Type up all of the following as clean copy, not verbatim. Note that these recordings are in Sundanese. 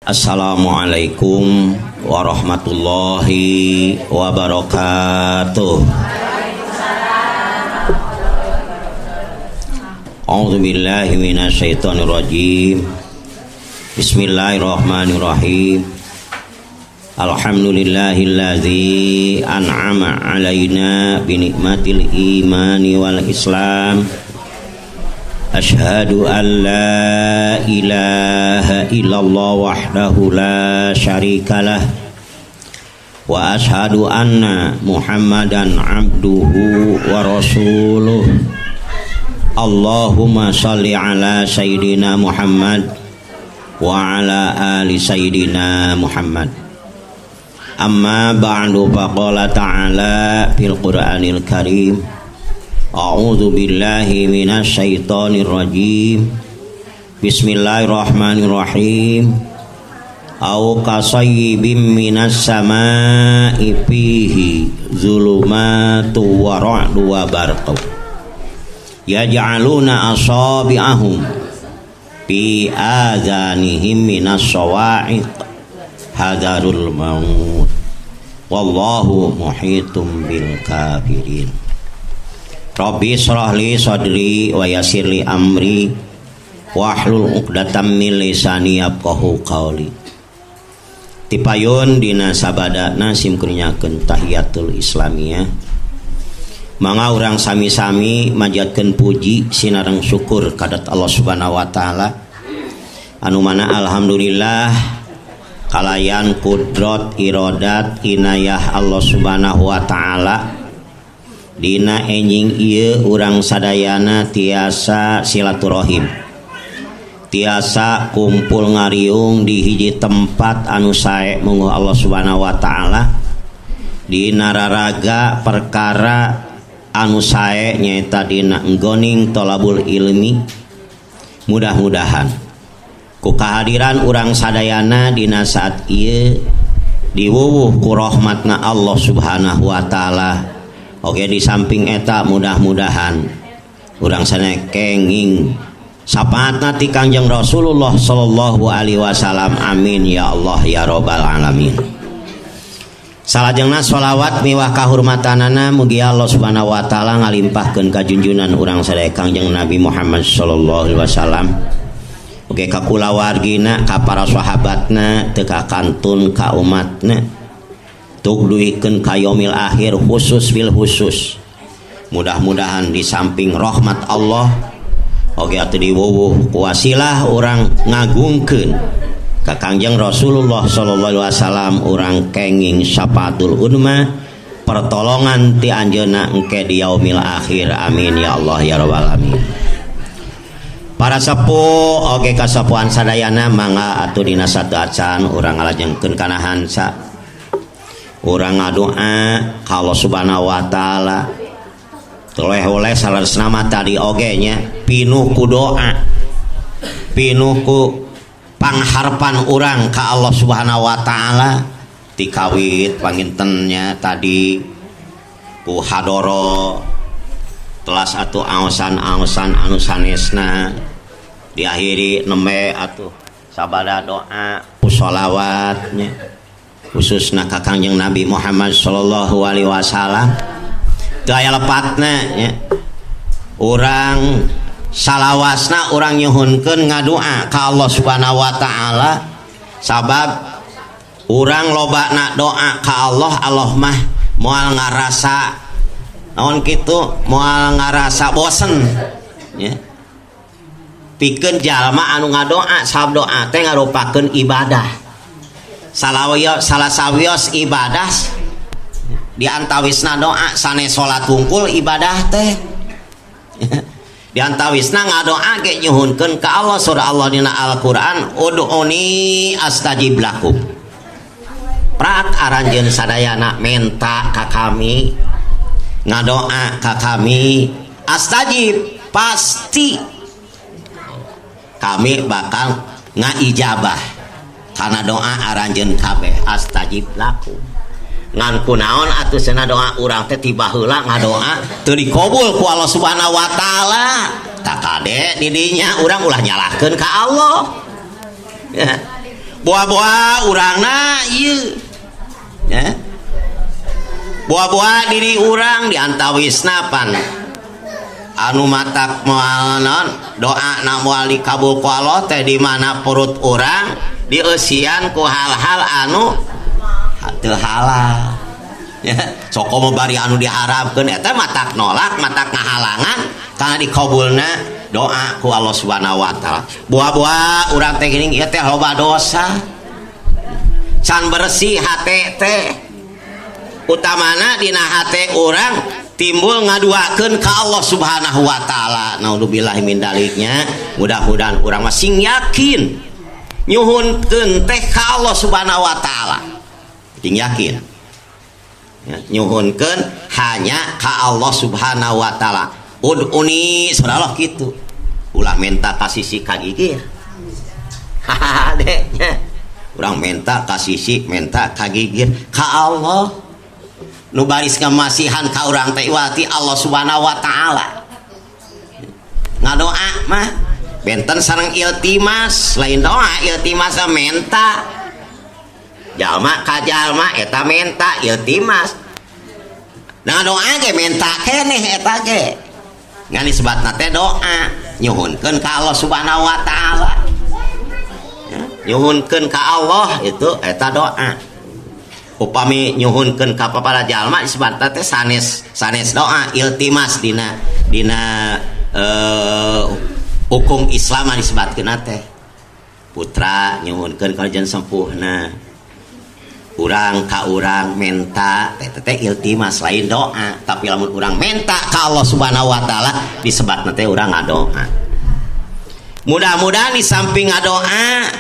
Assalamualaikum warahmatullahi wabarakatuh. A'udzubillahi minasyaitonirrajim. Bismillahirrahmanirrahim. Alhamdulillahillazi an'ama alaina binikmatil imani wal islam. Ashhadu an la ilaha illallah wahdahu la syarikalah wa ashhadu anna Muhammadan abduhu wa rasuluh. Allahumma shalli ala sayyidina Muhammad wa ala ali sayyidina Muhammad. Amma ba'du, faqala ta'ala fil Qur'anil Karim. A'udzu billahi minasyaitonir rajim. Bismillahirrahmanirrahim. Au kasayyibim minas samaa'i fihi zulumatu wa ra'du wa barqu. Yaj'aluna asabi'ahum fi adzanihim minas sawa'iq hadarul maut. Wallahu muhitum bil kafirin. Rabbi israh li sadri wa yassir li amri wahlul 'uqdatam min lisani yafqahu qawli. Tipayun dina sabadana simkurinyakeun tahiyatul islamiyah. Mangga urang sami-sami manjatkeun puji sinareng syukur kadat Allah Subhanahu wa taala. Anu mana alhamdulillah kalayan kudrat iradat inayah Allah Subhanahu wa taala. Dina enjing ieu urang sadayana tiasa silaturahim, tiasa kumpul ngariung di hiji tempat anu sae mungguh Allah Subhanahu wa taala. Dina raraga perkara anu sae nyaeta dina enggoning tolabul ilmi. Mudah-mudahan ku kehadiran urang sadayana dina saat ieu diwuwuh ku rahmatna Allah Subhanahu wa taala. Oke, di samping eta mudah-mudahan urang sana kenging syafaatna ti Kangjeng Rasulullah sallallahu alaihi wasallam. Amin ya Allah ya rabbal alamin. Salajengna sholawat miwah kahurmatanana mugi Allah Subhanahu wa taala ngalimpahkeun ka junjunan urang sadaya Kangjeng Nabi Muhammad sallallahu alaihi wasallam. Oke, ka kulawargina, ka para sahabatna, teu ka kantun ka umatna. Tugduhikeun ka yaumil akhir khusus bil khusus. Mudah-mudahan di samping rahmat Allah oge atuh diwuwuh ku wasilah urang ngagungkeun ka Kangjeng Rasulullah sallallahu alaihi wasallam, urang kenging syafaatul unma, pertolongan ti anjeunna engke di yaumil akhir. Amin ya Allah ya rabbal alamin. Para sepuh oge kasepuhan sadayana mangga atuh dina satu acan urang ngalajengkeun kana hansa. Urang ngadoa ka Allah Subhanahu wa taala. Toleh-oleh saleresna mah tadi oge nya pinuh ku doa, pinuh ku pangharpan urang ka Allah Subhanahu wa taala. Tikawit pangintennya tadi ku hadoro telas atuh aosan-aosan anu sanesna diakhiri nembe atuh sabada doa ku sholawatnya khususna ka Kangjeng Nabi Muhammad sallallahu alaihi wasallam. Teu aya lepatna nya. Urang salawasna urang nyuhunkeun ngadoa ka Allah Subhanahu wa taala, sabab urang lobana doa ka Allah, Allah mah moal ngarasa naon kitu, moal ngarasa bosen nya. Pikeun jalma anu ngadoa, sabab doa teh ngarupakeun ibadah. Salah sawios ibadah di antawisna doa, sanes salat wungkul ibadah teh. Di antawisna ngadoa ge nyuhunkeun ka Allah. Surah Allah dina Al-Qur'an, ud'uni astajib lakum. Prak aranjeun sadayana menta ka kami, ngadoa ka kami, astajib pasti kami bakal ngaijabah karena doa aranjeun kabeh. Astajib lakum. Ngan kunaon atuh cenah doa urang teh tiba heula ngadoa teu dikabul ku Allah Subhanahu wa taala. Tak kade di dinya urang ulah nyalahkeun ka Allah. Buah-buah urangna ieu ya. Buah-buah diri urang diantawisna pan anu matak moal naon doa na moal dikabul ku Allah teh di mana perut urang dieusian ku hal-hal anu teu halal ya. Sok komo bari anu diharapkeun eta matak nolak matak ngahalangan kana dikabulna doa ku Allah Subhanahu wa taala. Buah-buah urang teh geuning ieu teh loba dosa can bersih hate teh utamana dina hate urang timbul ngaduakeun ka Allah Subhanahu wa taala. Naudzubillahi min daliknya. Mudah-mudahan urang mah sing yakin nyuhunkeun teh ka Allah Subhanahu wa taala. Sing yakin. Ya, nyuhunkeun hanya ka Allah Subhanahu wa taala. Ud'uni surah Allah kitu. Ulah menta ka sisi ka gigir. Hahaha deh nya. Urang menta ka sisi menta ka gigir ka Allah. Nu baris ngamasihan ka urang teh iwati Allah Subhanahu wa taala. Ngadoa mah benten sareng iltimas, lain doa iltimas menta. Jalma ka jalma eta menta iltimas. Nah doa ge menta keneh eta ge. Ngan disebatna teh doa nyuhunkeun ka Allah Subhanahu wa taala. Nyuhunkeun ka Allah itu eta doa. Upami nyuhunkeun ka papara jalma disebutna teh sanes sanes doa iltimas dina dina hukum Islam disebutkeun teh putra nyuhunkeun ka jen sempuhna urang ka urang menta teh teh iltimas lain doa tapi lamun urang menta ka Allah Subhanahu wa taala disebutna teh urang ngadoa. Mudah-mudahan di samping ngadoa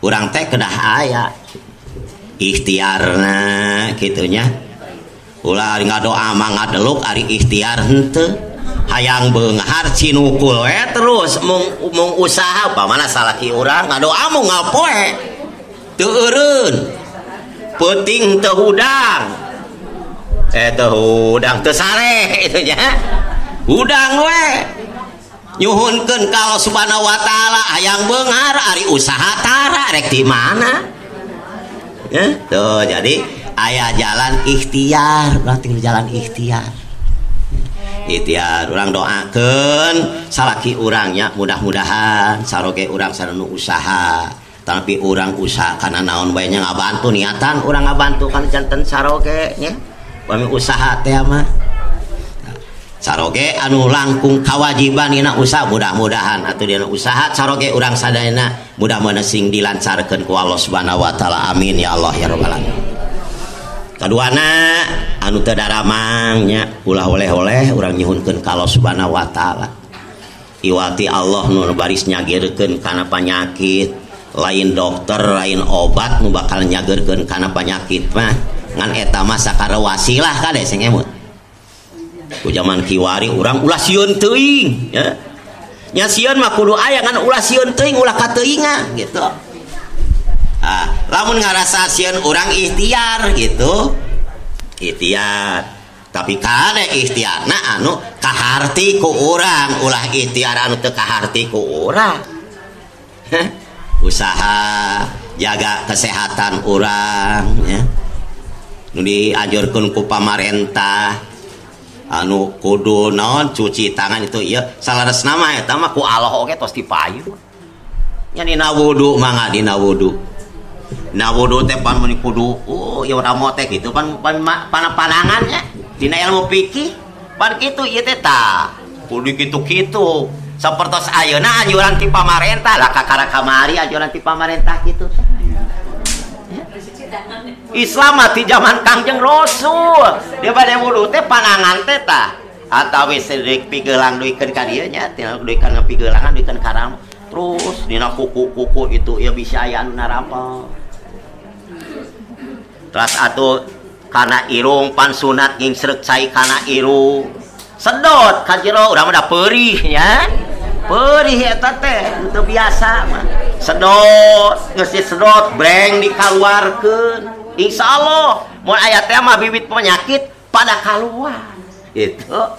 urang teh kedah aya ikhtiarna kitunya. Ulah ngadoa mah ngadeluk ari ikhtiar henteu hayang beunghar cinukul we terus mung usaha upamana salaki urang ngadoa mung ngapoe teu eureun peuting teu hudang teu hudang teu sare itu nya hudang we nyuhunkeun ka Allah Subhanahu wa taala hayang beunghar ari usaha tara rek di mana. Ya, tuh jadi aya jalan ikhtiar, berarti jalan ikhtiar. Ikhtiar urang doakeun salaki urangnya mudah-mudahan saroge urang sareng usaha. Tapi urang usaha kana naon bae nya ngabantu niatan urang ngabantu kana janten saroge nya. Upami usaha teh mah saroge anu langkung kawajiban dina usaha mudah-mudahan atuh dina usaha saroge urang sadayana mudah-mudahan sing dilancarkeun ku Allah Subhanahu wa taala. Amin ya Allah ya rabbal alamin. Kaduana anu teu daramang nya ulah oleh-oleh urang nyuhunkeun ka Allah Subhanahu wa taala. Iwati Allah nu baris nyageurkeun kana panyakit, lain dokter, lain obat nu bakal nyageurkeun kana panyakit mah ngan eta mah sakara wasilah kade sing emut. Ku zaman kiwari urang ulah sieun teuing ya. Nya sieun mah kudu aya ngan ulah sieun teuing ulah kateuingan gitu. Ah, lamun ngarasa sieun urang ikhtiar gitu. Ikhtiar. Tapi kade ikhtiarna anu kaharti ku urang, ulah ikhtiar anu teu kaharti ku urang. Usaha jaga kesehatan urang ya. Nu dianjurkeun ku pamarentah anu kudu naon cuci tangan itu ieu salaresna mah eta mah ku Allah oge tos dipayu nya dina wudu mangga dina wudu. Dina wudu teh pan mun kudu ieu ramo teh kitu pan panangan nya dina ilmu fikih pan kitu ieu teh tah kudu kitu-kitu sapertos ayeuna anjuran ti pamarentah lah kakara kamari anjuran ti pamarentah kitu teh. Islam mah ti zaman Kangjeng Rasul. Dia bade wudu teh panangan teh tah. Atawi sedeuk pigelang duikeun ka dieu nya, tinggal duikeun pigelangan duikeun ka ramo. Terus dina kuku-kuku itu ieu bisa aya anu narampel. Terus atuh kana irung pan sunat ngingsreuk cai kana irung. Sedot ka jero urang mah da peurih nya. Peurih eta teh teu biasa mah. Sedot, geus disedot breng dikaluarkeun. Insyaallah mun aya teh mah bibit penyakit pada kaluar gitu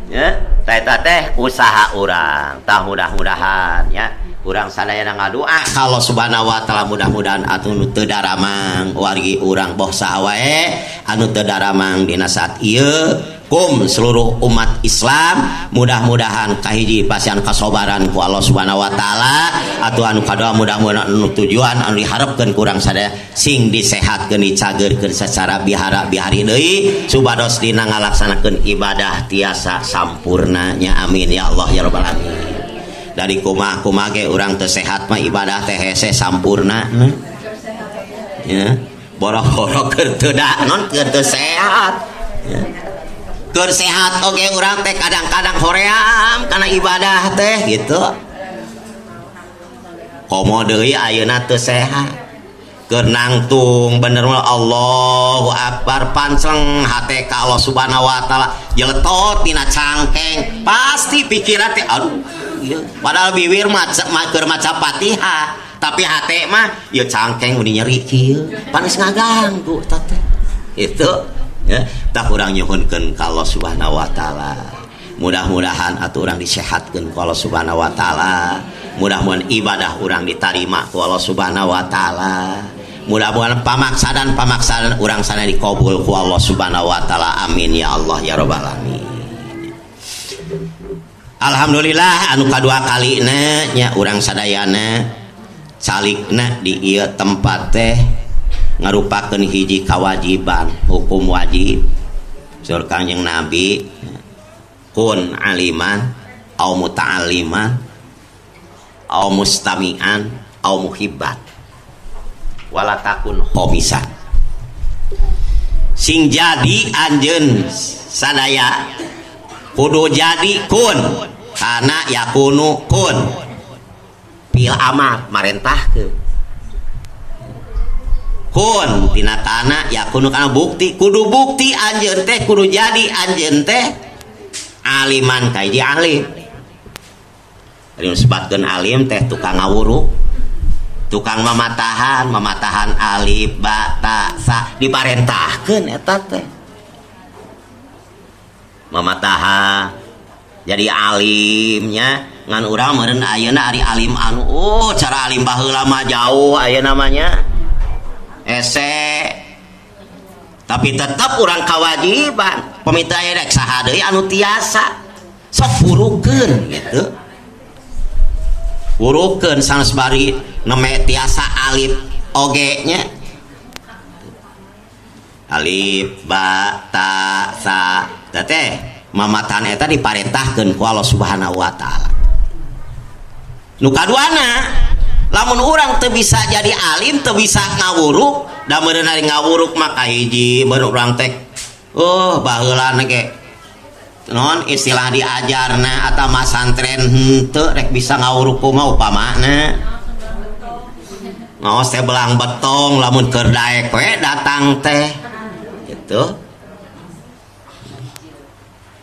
ya. Teh teh usaha urang tah mudah-mudahan ya Urang sadayana ngadoa ka Allah Subhanahu wa taala mudah-mudahan atuh nu teu daramang wargi urang boh saha wae anu teu daramang dina saat ieu kum seluruh umat Islam mudah-mudahan kahiji pasian kasobaran ku Allah Subhanahu wa taala atuh anu kadoa mudah-mudahan anu tujuan anu diharepkeun ku urang sadaya sing disehatkeun dicageurkeun secara bihara bihari deui supados dina ngalaksanakeun ibadah tiasa sampurna nya amin ya Allah ya rabbal alamin. Dari kumaha-kumaha ge urang teu sehat mah ibadah teh hese sampurna ya boro-boro keur teu da non keur teu sehat ya. Keur sehat oge urang teh kadang-kadang hoream kana ibadah teh gitu. Komo deui ayeuna teu sehat. Keur nangtung bener mah Allahu Akbar pancleng hate ka Allah Subhanahu wa taala jeletot dina cangkeng pasti pikiran teh aduh ieu padahal bibir mah keur maca Fatihah tapi hate mah ieu cangkeng meni nyeri kieu panas ngaganggu teh itu ya tah urang nyuhunkeun ka Allah Subhanahu wa taala mudah-mudahan atuh urang disehatkeun ku Allah Subhanahu wa taala mudah-mudahan ibadah urang ditarima ku Allah Subhanahu wa taala mudah-mudahan pamaksadan urang sana dikabul ku Allah Subhanahu wa taala amin ya Allah ya rabbal alamin. Alhamdulillah anu kadua kalina nya urang sadayana calikna di ieu tempat teh ngarupakeun hiji kawajiban hukum wajib saur Kangjeng Nabi kun aliman au muta'alliman au mustami'an au muhibbat wala takun khomisan sing jadi anjeun sadaya kudu jadi kun kana yakunu kun fil amar marentahkeun kun tina kana yakunu kana bukti kudu bukti anjeun teh kudu jadi anjeun teh aliman kahiji alim. Ari disebutkeun alim teh tukang ngawuruk tukang mamatahan mamatahan alif ba ta sa diparentahkeun eta teh mamatahan jadi alimnya ngan urang meureun ayeuna ari alim anu oh cara alim baheula mah jauh ayeuna mah nya ese tapi tetap urang kawajiban pamita aya rek saha deui anu tiasa sok burukeun gitu burukeun sanes bari neme tiasa alif oge nya alif ba ta sa teh mamatan eta diparentahkeun ku Allah Subhanahu wa taala. Nu kaduana lamun urang teu bisa jadi alim teu bisa ngawuruk da meureun ari ngawuruk mah kahiji meureun urang teh oh baheula ge non istilah diajarna atau masantren henteu rek bisa ngawuruk kumaha upamana ngaos teh belang betong lamun keur daek we datang teh gitu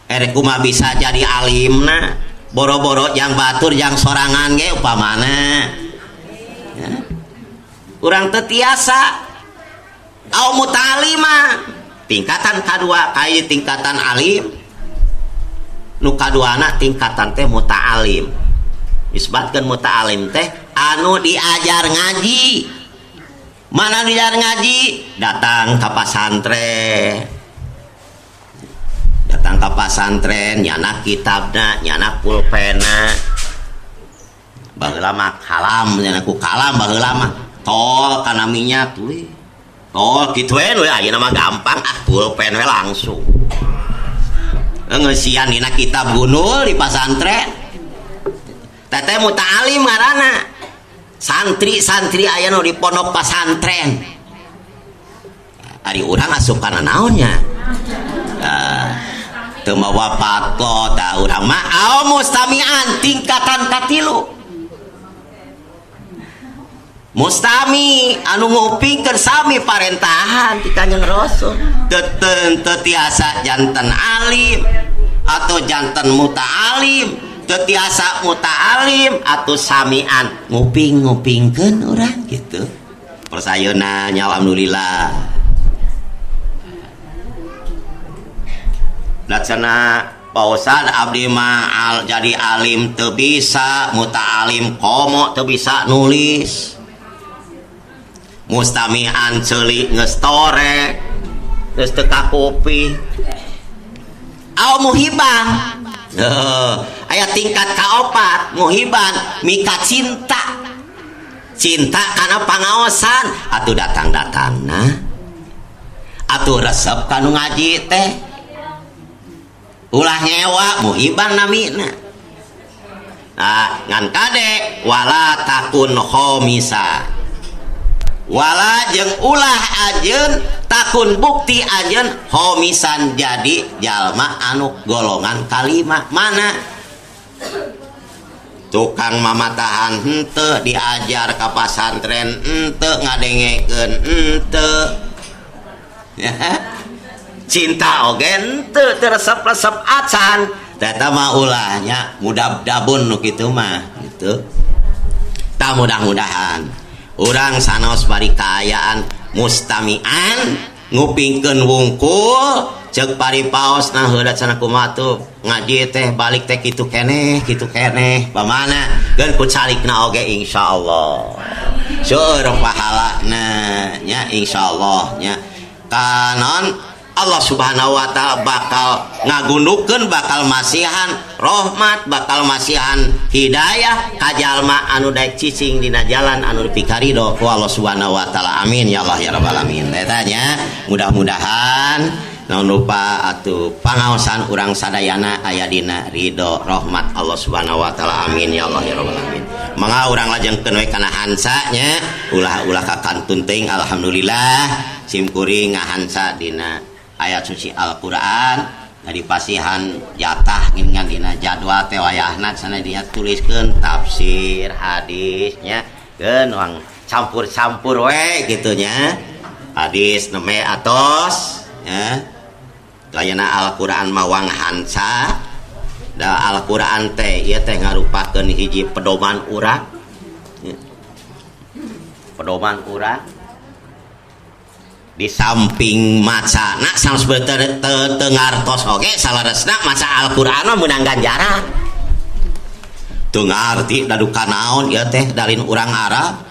erek kumaha bisa jadi alimna boro-boro jang batur jang sorangan ge upamana ya. Urang teu tiasa au muta'alima tingkatan kadua kaya tingkatan alim nu kaduana tingkatan teh muta'alim disebutkeun muta'alim teh anu diajar ngaji mana diajar ngaji datang ka pasantren datang ka pasantren nyana kitabna nyana pulpena baheula mah kalam nyana ku kalam baheula mah tol kana minyak we tol kitu we ayeuna mah gampang ah pulpen we langsung ngeusian dina kitab gunul di pasantren teteh muta'alim ngaranna santri-santri aya nu di pondok pasantren ari urang asup kana naonnya teu mawa patlo tah urang mah au mustami'an tingkatan katilu mustami anu ngupingkeun sami parentahan ti Kanjeng Rasul teu teu tiasa janten alim atau janten muta'alim teu tiasa muta'alim atau samian nguping-ngupingkeun urang gitu persayeuna nya alhamdulillah laksana Pak Ustad abdi mah jadi alim teu bisa, muta'alim komo teu bisa nulis. Mustami'an ceuli geus torek, geus teu kakupi. Au muhiban. Aya tingkat kaopat, muhiban mika cinta. Cinta kana pangaosan atuh datang-datangna. Atuh resep kanu ngaji teh. Ulah nyewa muhiban namina. Nah, ngan kade wala takun khomisa. Wala jeung ulah anjeun takun bukti anjeun khomisan jadi jalma anu golongan kalima. Mana tukang mamatahan henteu, diajar ka pasantren henteu, ngadengekeun henteu. Ya. Cinta oge henteu, teu resep-resep acan. Eta mah ulahnya mudab-dabun nu kitu mah gitu. Tah mudah-mudahan urang sanaos bari kaayaan mustami'an ngupingkeun wungkul ceuk paripaos nah heudat sana kumaha tuh ngaji teh balik teh kitu keneh pamana geun ku calikna oge insyaallah seueur pahalana nya insyaallah nya kanon Allah Subhanahu wa taala bakal ngagundukeun, bakal masihan rahmat, bakal masihan hidayah ka jalma anu daek cicing dina jalan anu dipikarido ku Allah Subhanahu wa taala. Amin ya Allah ya rabbal alamin. Eta nya mudah-mudahan naon lupa atuh pangaosan urang sadayana aya dina ridho rahmat Allah Subhanahu wa taala. Amin ya Allah ya rabbal alamin. Mangga urang lajengkeun we kana hansa nya, ulah-ulah ka kantun teuing. Alhamdulillah sim kuring ngahansa dina ayat suci Al-Qur'an dipasihan jatah ngan dina jadwal teh wayahna sana dia tuliskeun tafsir hadisnya geun wang campur-campur we kitu nya. Hadis neme atos nya. Layana Al-Qur'an mah wang hansa da Al-Qur'an teh ieu teh ngarupakeun hiji pedoman urang. Pedoman urang di samping maca nak sanes teu ngartos oge salaresna maca Al-Qur'an mah meunang ganjaran. Teu ngarti da duka naon ieu teh dalin urang Arab.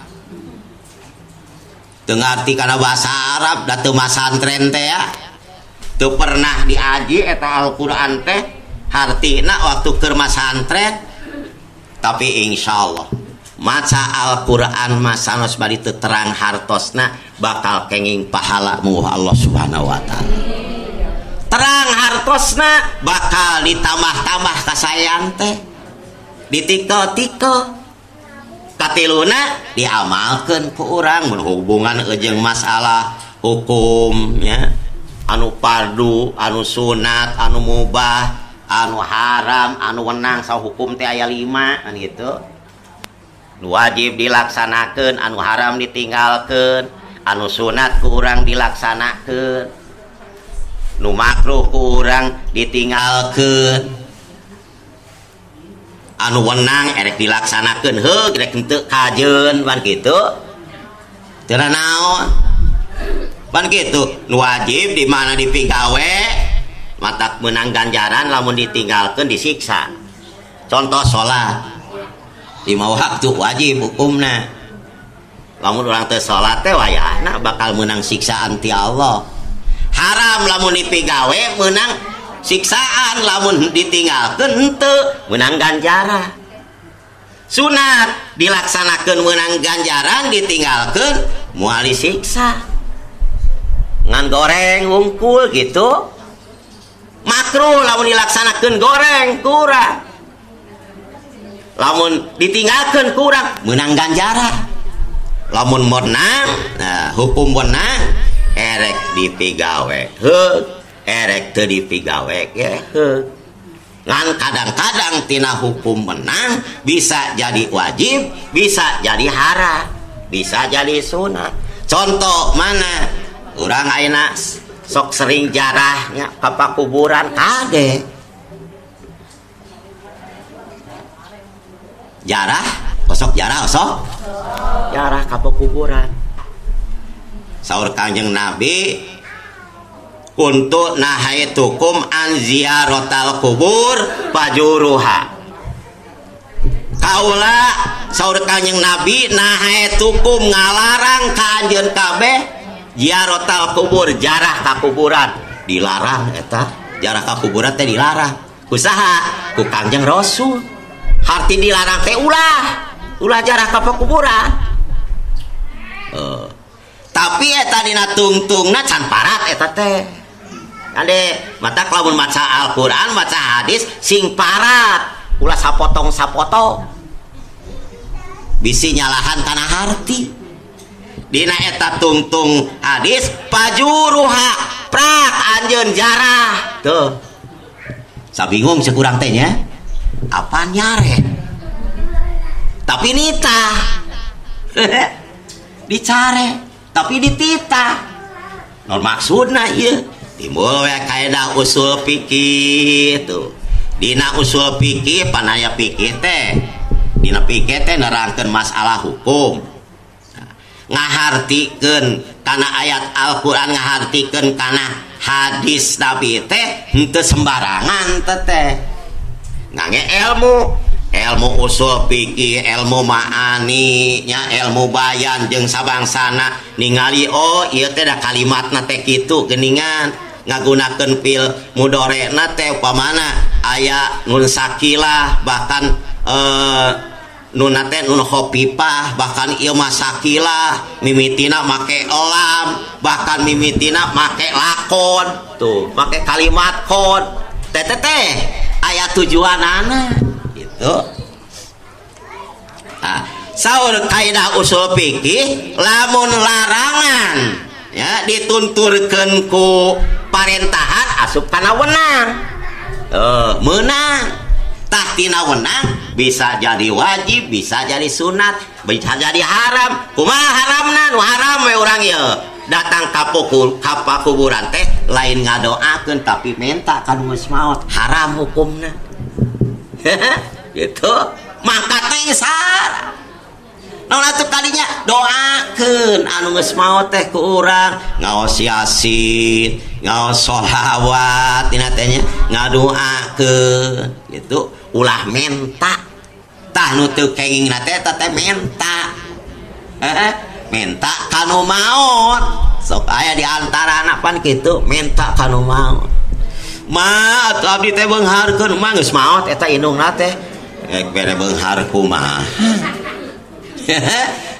Teu ngarti kana bahasa Arab da teu masantren teh ya. Teu pernah diaji eta Al-Qur'an teh hartina waktu keur masantren. Tapi insyaallah maca Al-Qur'an mah sanes bari teu terang hartosna bakal kenging pahala mu Allah Subhanahu wa taala. Terang hartosna bakal ditambah-tambah kasayan teh. Ditiko-tiko. Katiluna diamalkeun ku urang mun hubungan jeung masalah hukum nya, anu fardu, anu sunat, anu mubah, anu haram, anu wenang sa hukum teh aya 5 kan gitu. Nu wajib dilaksanakeun, anu haram ditinggalkeun, anu sunat ku urang dilaksanakeun, nu makruh ku urang ditinggalkeun, anu wenang erek dilaksanakeun heuh rek henteu kajeun pan kitu. Teu naon pan kitu, nu wajib di mana dipigawe matak meunang ganjaran, lamun ditinggalkeun disiksa. Contoh salat 5 waktu wajib hukumna. Lamun urang teu salat teh wayahna bakal meunang siksaan ti Allah. Haram lamun dipigawe meunang siksaan, lamun ditinggalkeun henteu meunang ganjaran. Sunat dilaksanakeun meunang ganjaran, ditinggalkeun moal disiksa. Ngan goreng wungkul gitu. Makruh lamun dilaksanakeun goreng kurang. Lamun ditinggalkeun kurang meunang ganjaran. Lamun menang, nah hukum menang erek dipigawe heuh, erek teu dipigawe ge heuh. Ngan kadang-kadang tina hukum menang bisa jadi wajib, bisa jadi haram, bisa jadi sunat. Contoh mana? Urang ayeuna sok sering jarahnya ka pakuburan kade. Jarah, osok jarah osok. Jarah ka pakuburan. Saur Kanjeng Nabi Kuntu nahaitukum an ziyaratal kubur fajuruha. Kaula saur Kanjeng Nabi nahaitukum ngalarang ka anjeun kabeh ziyaratal kubur, jarah ka kuburan. Dilarang eta, jarah ka kuburan teh dilarang. Ku saha? Ku Kanjeng Rasul. Harti dilarang teh ulah, ulah jarah ka kuburan. Tapi eta dina tungtungna can parat eta teh. Ade mata lamun maca Al-Qur'an, maca hadis sing parat, ulah sapotong-sapotong. Bisi nyalahan kana harti. Dina eta tungtung hadis pajuruha prak anjeun jarah. Tuh. Sabingung cek urang teh nya. Apa nyare? Tapi nitah. Dicare, tapi dititah. Naon maksudna ieu? Timbul we kaedah usul fikih tuh. Dina usul fikih panaya fikih teh. Dina fikih teh nerangkeun masalah hukum. Ngahartikeun kana ayat Al-Qur'an, ngahartikeun kana hadis Nabi teh henteu sembarangan teh. Ngangge ilmu, ilmu usul fikih, ilmu ma'ani, nya ilmu bayan jeung sabangsana ningali oh ieu teh da kalimatna teh kitu geuningan ngagunakeun fil mudorena teh upamana aya nun sakilah bahkan nun teh nun khofifah bahkan ieu mah sakilah mimitina make lam bahkan mimitina make lakon tuh make kalimat kod teh teh aya tujuanana gitu. Nah, saur kaidah usul fikih lamun larangan ya ditunturkeun ku parentahan asup kana wenang. Meunang. Tah tina wenang bisa jadi wajib, bisa jadi sunat, bisa jadi haram. Kumaha haramna? Nu haram we urang ieu. Datang ka kuburan teh lain ngadoakeun tapi menta ka nu geus maot, haram hukumna. Gitu. Mangkat teh salah. Naon atuh kadinya doakeun anu geus maot teh ku urang, ngaos yasin, ngaos sholawat dina teh nya, ngadoakeun gitu, ulah menta. Tah nu teu kengingna teh eta teh menta. Menta kanu maot. Sok aya di antarana pan kitu, menta kanu maot. Ma atuh abdi teh beungharkeun, mah geus maot eta indungna teh. Rek bere beunghar kumaha.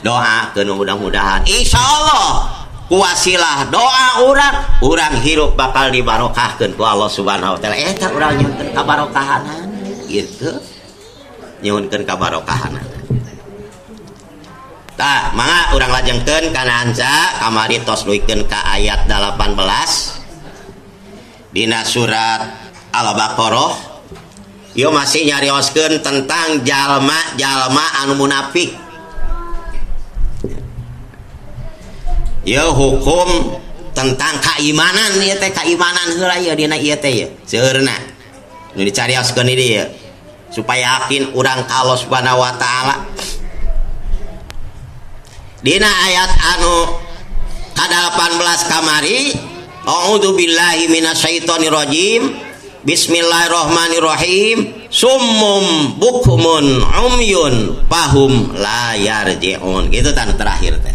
Doakeun mudah-mudahan insyaallah kuwasilah doa urang, urang hirup bakal dibarokahkeun ku Allah Subhanahu wa taala. Eta urang nyuhunkeun kabarokahanana gitu. Nyuhunkeun kabarokahanana. Tah, mangga urang lajengkeun kana anca kamari tos duikeun ka ayat 18 dina surat Al-Baqarah. Ieu masih nyarioskeun tentang jalma-jalma anu munafik. Ya hukum tentang keimanan ieu teh, keimanan heula ieu dina ieu teh ieu seueurna nu dicarioskeun di dieu supaya yakin urang ka Allah Subhanahu wa taala. Dina ayat anu ka-18 kamari, a'udzubillahi minasyaitonirrajim, bismillahirrahmanirrahim, summum bukmun umyun fahum la yarji'un. Gitu tan terakhir teh.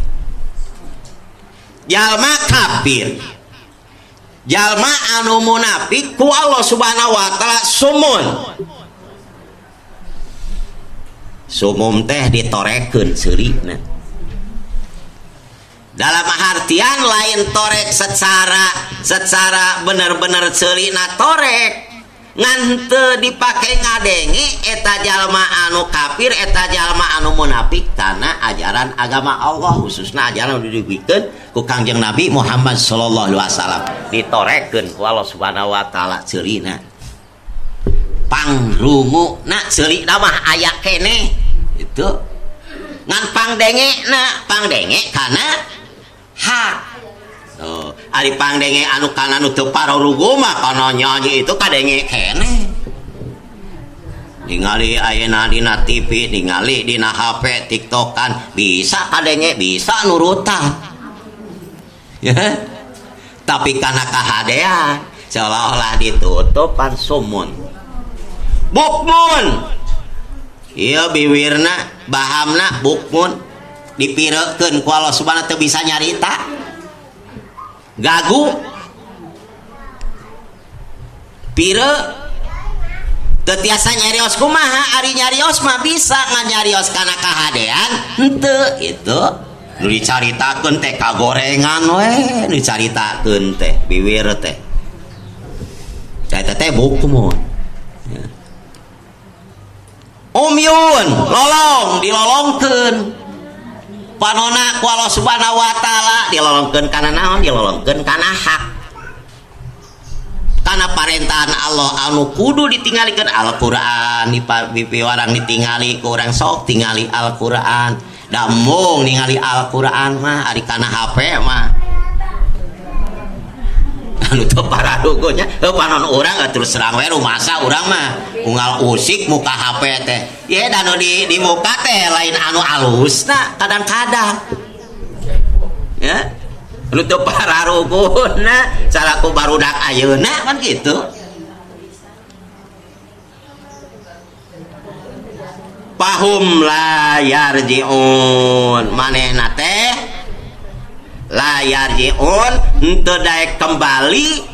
Jalma kafir, jalma anu munafik ku Allah Subhanahu wa taala sumun. Sumum teh ditorekeun seurina. Dalam artian lain torek secara bener-bener seurina torek, ngan teu dipake ngadenge eta jalma anu kafir, eta jalma anu munafik kana ajaran agama Allah, khususna ajaran nu dibikeun ku Kangjeng Nabi Muhammad sallallahu alaihi wasallam. Ditorekeun ku Allah Subhanahu wa taala ceulina. Pangrunguna ceulina mah aya keneh itu. Ngan pangdengena, pangdenge kana hak. Oh, ari pangdenge anu kana nu teu pararugu mah kana nyanyi itu kadenge keneh. Ningali ayeuna dina TV, ningali dina HP, TikTokan, bisa kadenge, bisa nurutan. Ya. Tapi kana kahadean seolah-olah ditutupan sumun. Bukmun. Ieu biwirna, bahamna bukmun dipirekeun ku Allah Subhanahu teu bisa nyarita. Gagu. Pire teu tiasa nyarios kumaha, ari nyarios mah bisa ngan nyarios kana kahadean henteu itu. Nu dicaritakeun teh kagorengan we, nu dicaritakeun teh biwir teh. Eta teh bukmun. Ya. Umyun, lolong, dilolongkeun. Panona ku Allah Subhanahu wa taala dilolongkeun kana naon? Dilolongkeun kana hak. Kana parentahan Allah anu kudu ditinggalikeun Al-Qur'an, dipiwarang ditingali ku urang sok tingali Al-Qur'an. Damung ningali Al-Qur'an mah ari kana HP mah. Anu teu paradugonya, heuh panon urang terus terang we rumasa urang mah unggal usik muka HP teh. Ye da nu di muka teh lain anu alusna kadang-kadang. Ya. Anu teu pararuguna salaku barudak ayeuna kan kitu. Pahum la yarjiun manehna teh la yarjiun henteu daek kembali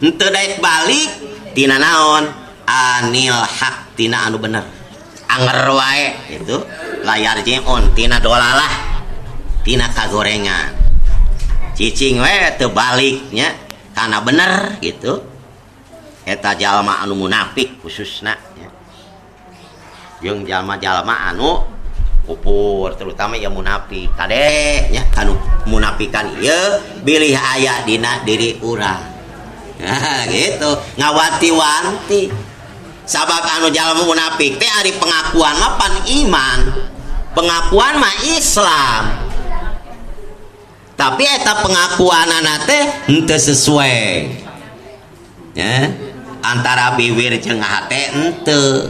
henteu daek balik tina naon anil haq tina anu bener anger wae gitu la yarjiun tina dolalah tina kagorengan cicing we teu baliknya kana bener gitu eta jalma anu munafik khususna nya. Jeung jalma-jalma anu kupur terutama yang munafik kade nya kanu munafikan ieu bilih aya dina diri urang. Nah, gitu ngawanti-wanti sabab anu jalma munafik teh ari pengakuan mah pan iman pengakuan mah Islam tapi eta pengakuanana teh henteu sesuai ya antara bibir jeung hate henteu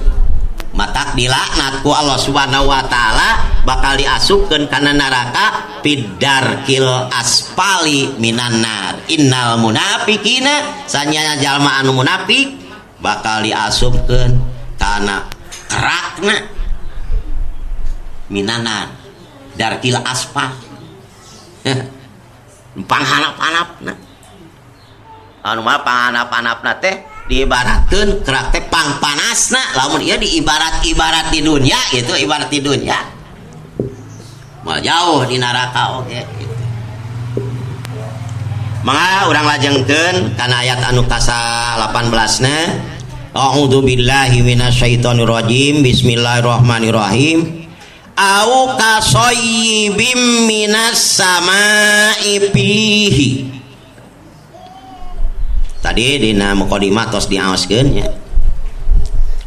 matak dilaknat ku Allah Subhanahu wa taala bakal diasupkeun kana neraka fidarkil asfali minan nar innal munafiqina sanyana jalma anu munafik bakal diasupkeun kana kerakna minan nar darkil asfal panghanap-hanapna anu mah panghanap-hanapna teh diibaratkeun kerak teh pangpanasna lamun ieu diibarat-ibarat di dunia gitu ibarat di dunia moal jauh di neraka oge gitu. Mangga urang lajengkeun kana ayat anu kasa 18 na A'udzu billahi minasyaitonir rajim bismillahirrahmanirrahim au kasayyibim minas sama'i fihi. Tadi dina mukadimah tos diaoskeun nya.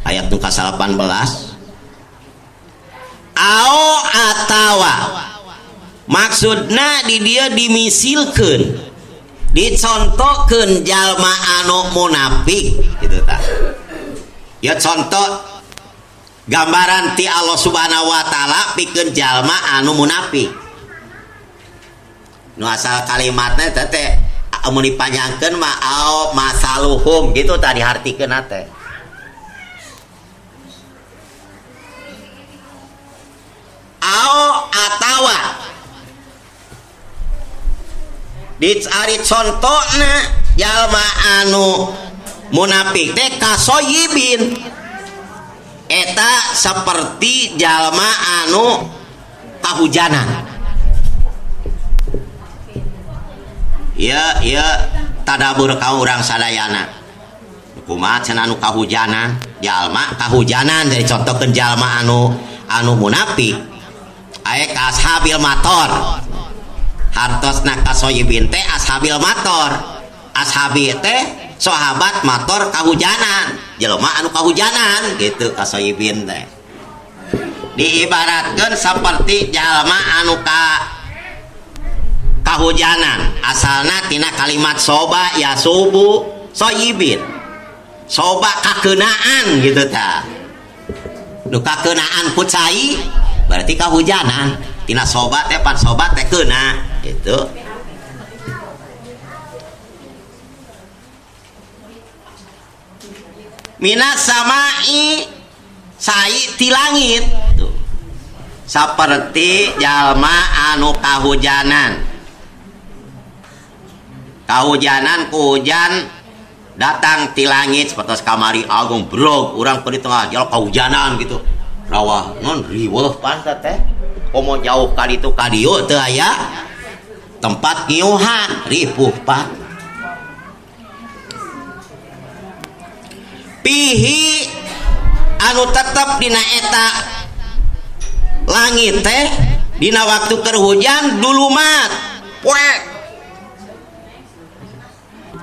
Ayat nu ka-18. Au atawa maksudna di dieu dimisilkeun, dicontohkeun jalma anu munafik kitu tah. Ya contoh gambaran ti Allah Subhanahu wa taala pikeun jalma anu munafik. Nu asal kalimatna teh teh amun dipanjangkeun mah au masaluhum gitu tadi hartikeun teh. Au atawa dicari contona jalma anu munafik teh kasoyibin eta seperti jalma anu kahujanan. Ya, ya tadabur ka urang sadayana. Kumaha cenah anu kahujanan, jalma kahujanan dari contohkeun jalma anu anu munafik. Aya ka ashabil mator. Hartosna kasoyibin teh ashabil mator. Ashabi teh sahabat mator kahujanan, jelema anu kahujanan gitu kasoyibin teh. Diibaratkeun seperti jalma anu ka kahujanan asalna tina kalimat soba ya subuh soyibin soba kakenaan gitu ta nu kakenaan ku cai berarti kahujanan tina soba teh pan soba teh keuna gitu. Minas samai sai ti langit. Tuh. Saperti jalma anu kahujanan. Kahujanan ku hujan datang ti langit seperti kamari agung brog urang ke di tengah jalan kahujanan gitu. Rawah non riweuh pantat teh. Komo jauh ka ditu ka dieu teu aya tempat ngiuhan ripuh pan. Pihi anu tetep dina eta langit teh dina waktu keur hujan dulumat poek.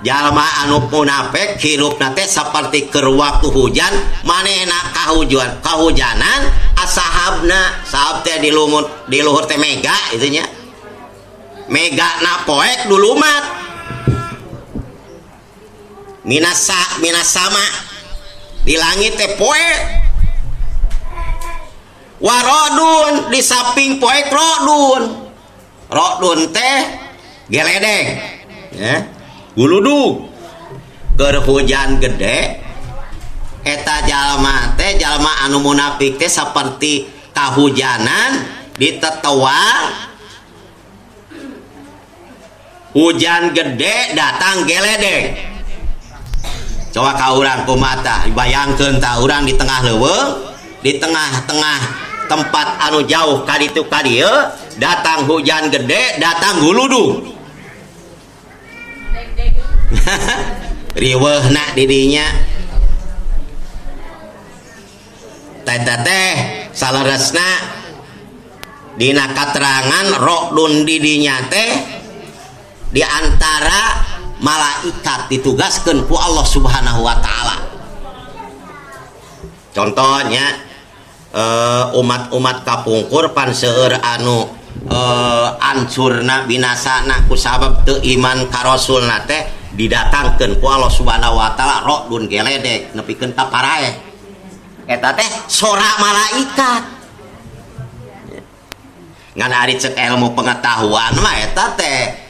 Jalma anu munafik hirupna teh saperti keur waktu hujan manehna kahujanan asahabna sahab teh di lumut di luhur teh mega itu nya mega na poek dulumat minasa minasama di langit teh poek warodun di samping poek rodun rodun teh geledek ya guludug keur hujan gede eta jalma teh jalma anu munafik teh saperti kahujanan ditetewang hujan gede datang geledek. Coba ka urang kumaha dibayangkeun tah urang di tengah leuweung di tengah-tengah tempat anu jauh ka ditu ka dieu datang hujan gede datang guludug. Riweuhna didinya teh teh saleresna dina katerangan rodun didinya teh di antara malaikat ditugaskeun ku Allah Subhanahu wa taala. Contohnya umat-umat kapungkur pan seueur anu ancurna binasana ku sabab teu iman ka rasulna teh didatangkeun ku Allah Subhanahu wa taala rodun geledek nepikeun ka paraeh. Eta teh sora malaikat. Ngan ari ceuk ilmu pengetahuan mah eta teh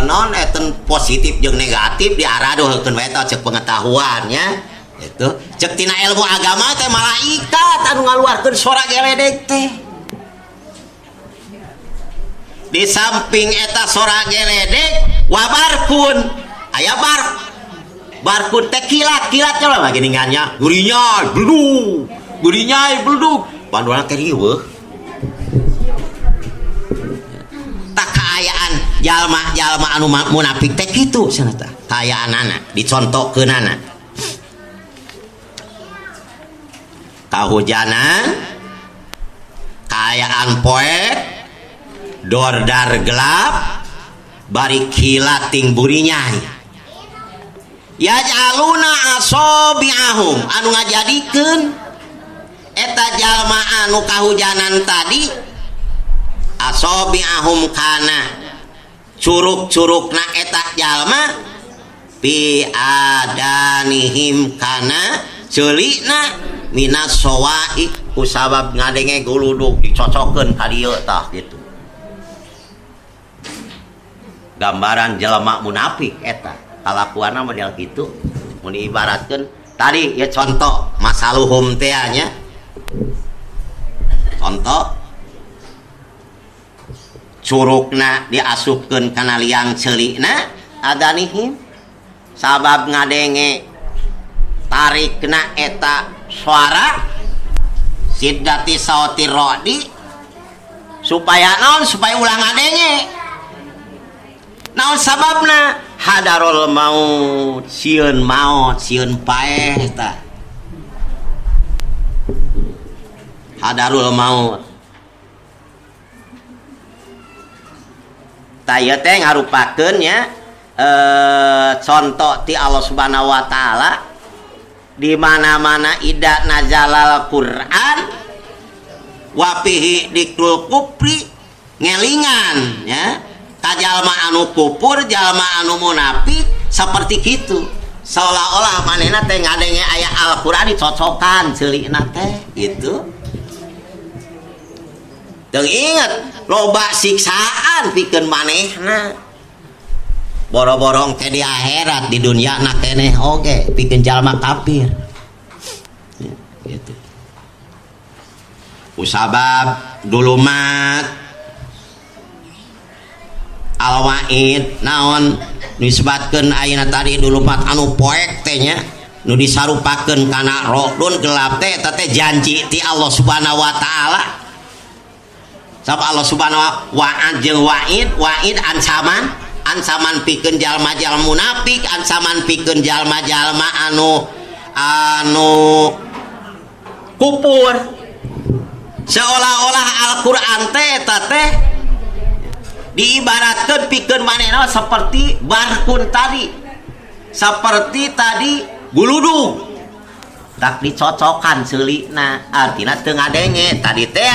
non eten positif jeung negatif diaraduhkeun wae eta ceuk pengetahuannya itu ceuk tina ilmu agama teh malaikat anu ngaluarkeun sora geledek teh. Di samping eta sora geledek wabarkun aya barkun teh kilat-kilat coba geuningannya gurinyai beldug gurinyai beldug panduana teh riweuh. Tak kaayaan jalma-jalma anu munafik teh kitu cenah tah kaayaanana dicontohkeunana kahujanan kaayaan poek dordar gelap bari kilat ting burinyai yaj'aluna asabi'ahum anu ngajadikeun eta jalma anu kahujanan tadi asabi'ahum kana curug-curugna eta jalma bi adanihim kana ceulina minas sawai kusabab ngadenge guludug dicocokeun ka dieu tah gitu. Gambaran jelema munafik eta kalakuanna model kitu mun diibaratkeun tadi ya contoh masaluhum teh nya contoh curugna diasupkeun kana liang ceulina adanihim sabab ngadenge tarikna eta suara siddati sauti rodi supaya naon supaya ulah ngadenge naon sababna hadarul maut sieun maot sieun paeh tah hadarul maut tah ieu teh ngarupakeun nya contoh ti Allah Subhanahu wa taala di mana-mana ida nazalal Quran wa fihi dikrul kufri ngelingan ya ka jalma anu kufur jalma anu munafik seperti kitu seolah-olah manehna teh ngadenge aya Al-Qur'an dicocokan ceulina teh gitu. Teu inget loba siksaan pikeun manehna boro-borong teh di akhirat di dunia na keneh oge pikeun jalma kafir. Gitu. Usabab dulumat al-wa'id naon disebutkeun ayeuna tadi dulumat anu poek teh nya nu disarupakeun kana rodun gelap teh eta teh janji ti Allah Subhanahu wa taala. Sabab Allah Subhanahu wa wa'ad jeung wa'id, wa'id ancaman, ancaman pikeun jalma-jalma munafik, ancaman pikeun jalma-jalma anu kupur. Seolah-olah Al-Qur'an teh eta teh diibaratkeun pikeun manehna seperti barkun tadi, seperti tadi guludug. Tak dicocokan seulina, artina teu ngadenge tadi teh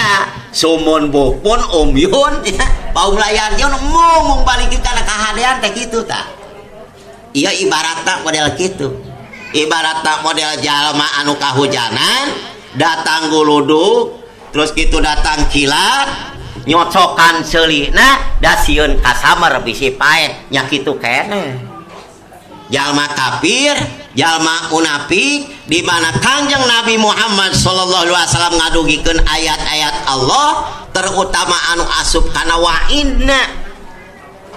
sumun bukun umyun paum layar jeung mung balikeun kana kahadean teh kitu tah. Ieu ibaratna model kitu. Ibaratna model jalma anu kahujanan, datang guludug, terus kitu datang kilat, nyocokan seulina da sieun kasamer bisi paeh nya kitu keneh. Jalma kafir, jalma munafik, di mana Kangjeng Nabi Muhammad sallallahu alaihi wasallam ngadugikeun ayat-ayat Allah, terutama anu asup kana wa'idna.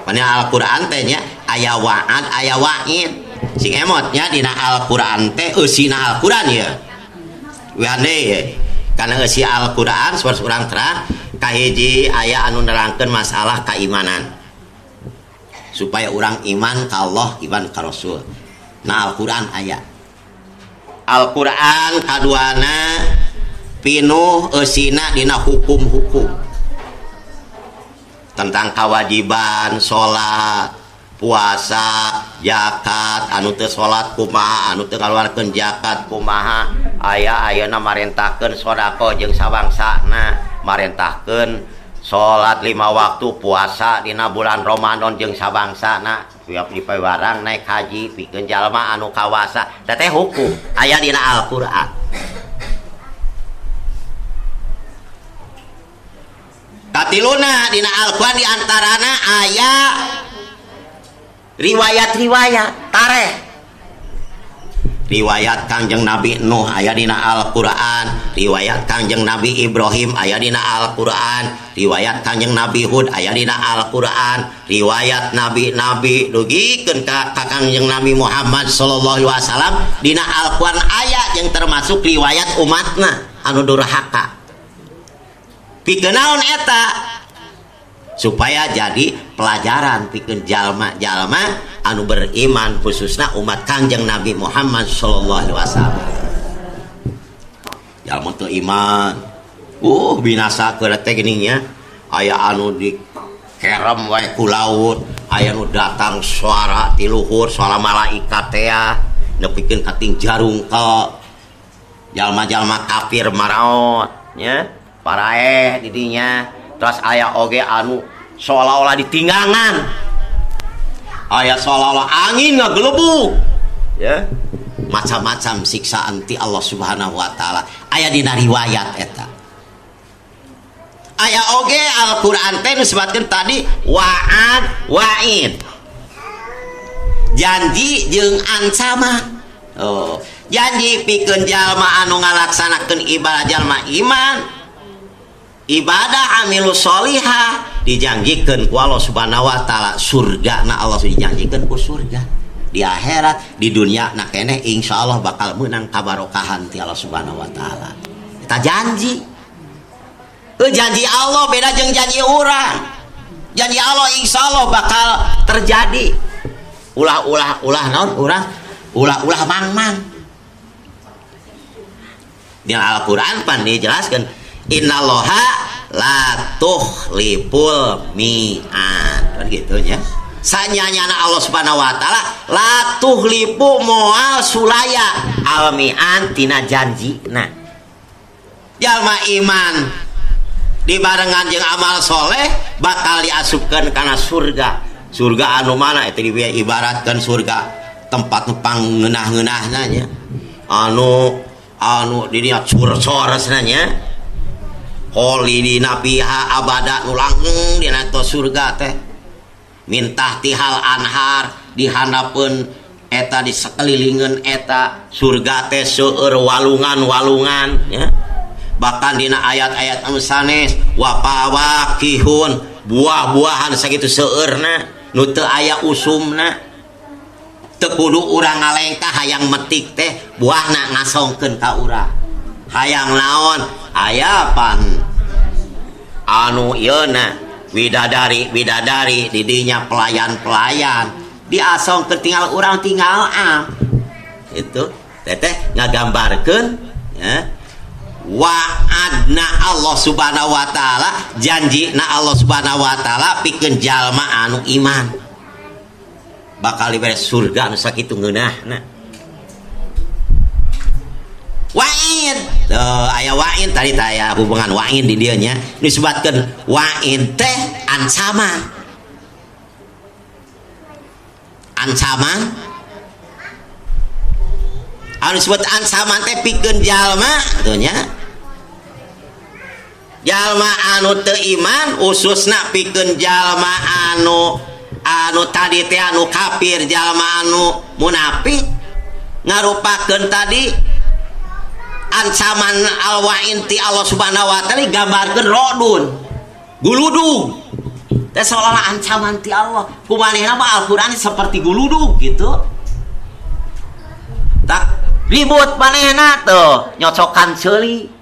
Mana Al-Qur'an teh nya aya wa'ad, aya wa'id. Sing emot nya dina Al-Qur'an teh eusina Al-Qur'an ye. Wande ye. Kana eusi Al-Qur'an saur urang terang kahiji aya anu nerangkeun masalah keimanan. Supaya orang iman ka Allah, iman ka Rasul. Nah Al-Qur'an aya. Al-Qur'an kaduana pinuh eusina dina hukum-hukum tentang kewajiban salat, puasa, zakat, anu teu salat kumaha, anu teu ngaluarkeun zakat kumaha, aya ayeuna marentahkeun sedekah jeung sabangsana, marentahkeun salat 5 waktu, puasa dina bulan Ramadan jeung sabangsana, tiap dipawarang naik haji pikeun jalma anu kawasa. Eta teh hukum aya dina Al-Qur'an. Katiluna dina Al-Qur'an di antarana aya riwayat-riwayat tareh. Riwayat Kangjeng Nabi Nuh aya dina Al-Qur'an, riwayat Kangjeng Nabi Ibrahim aya dina Al-Qur'an, riwayat Kangjeng Nabi Hud aya dina Al-Qur'an, riwayat nabi-nabi dugikeun ka Kangjeng Nabi Muhammad sallallahu alaihi wasallam dina Al-Qur'an aya yang termasuk riwayat umatna anu durhaka. Pikeun naon eta? Supaya jadi pelajaran pikeun jalma-jalma anu beriman khususna umat Kangjeng Nabi Muhammad sallallahu alaihi wasallam. Jalma teu iman, binasa keur teh geuning nya, aya anu di kerem wae ku laut, aya nu datang suara ti luhur, suara malaikat teh nepikeun ka ting jarungkel. Jalma-jalma kafir maraot nya, paraeh di dinya. Terus aya oge anu seolah-olah ditinggangan, aya seolah-olah angin ngagelebug, ya macam-macam siksaan ti Allah Subhanahu wa taala aya dina riwayat eta. Aya oge Al-Qur'an teh disebutkeun tadi wa'ad wa'id, janji jeung ancaman. Oh, janji pikeun jalma anu ngalaksanakeun ibadah jalma iman, ibadah amilu sholihah, dijanjikeun ku Allah Subhanahu wa taala surga. Na Allah dijanjikeun ku surga di akhirat, di dunia na keneh insyaallah bakal meunang kabarokahan ti Allah Subhanahu wa taala. Eta janji. Janji Allah beda jeung janji urang. Janji Allah insyaallah bakal terjadi. Ulah-ulah ulah naon urang? Ulah-ulah mang-mang. Di Al-Qur'an pan dijelaskeun innallaha la tukhliful mi'ad. Kan gitu nya. Sanyanyana Allah Subhanahu wa taala la tukhlifu moal sulaya al mi'an tina janjina. Jalma iman dibarengan jeung amal soleh bakal diasupkeun kana surga. Surga anu mana eta diibaratkeun surga tempat nu pangeunah-ngeunahna nya. Anu di dinya curcoresna nya. Kholidina fiha abada nu langgeng dina surga teh. Mintah tihal anhar dihandapeun Eta di sekelilingan eta surga teh seueur walungan-walungan ya. Bahkan dina ayat-ayat anu sanes wa fawakihun, buah-buahan sakitu seueurna nu teu aya usumna. Teu kudu urang ngalengkah hayang metik teh buahna ngasongkeun ka urang. Hayang naon? Aya pan anu ieuna widadari-widadari di dinya pelayan-pelayan diasongkeun tinggal urang tinggal am. Itu teteh ngagambarkeun ya. Wa'adna Allah Subhanahu wa taala, janjina Allah Subhanahu wa taala pikeun jalma anu iman. Bakal dibere surga anu sakitu ngeunahna. Wa'id. Aya wa'id tadi teh aya hubungan wa'id di dieu nya. Disebutkeun wa'id teh ancaman. Ancaman. Anu disebut ancaman teh pikeun jalma atuh nya. Jalma anu teu iman ususna pikeun jalma anu tadi teh anu kafir, jalma anu munafik ngarupakeun tadi ancaman al-wa'in ti Allah Subhanahu wa taala digambarkeun rodun guludug teh seolah-olah ancaman ti Allah. Kumanehna mah Al-Qur'an seperti guludug gitu. Tak ribut manehna tuh nyocokan ceuli.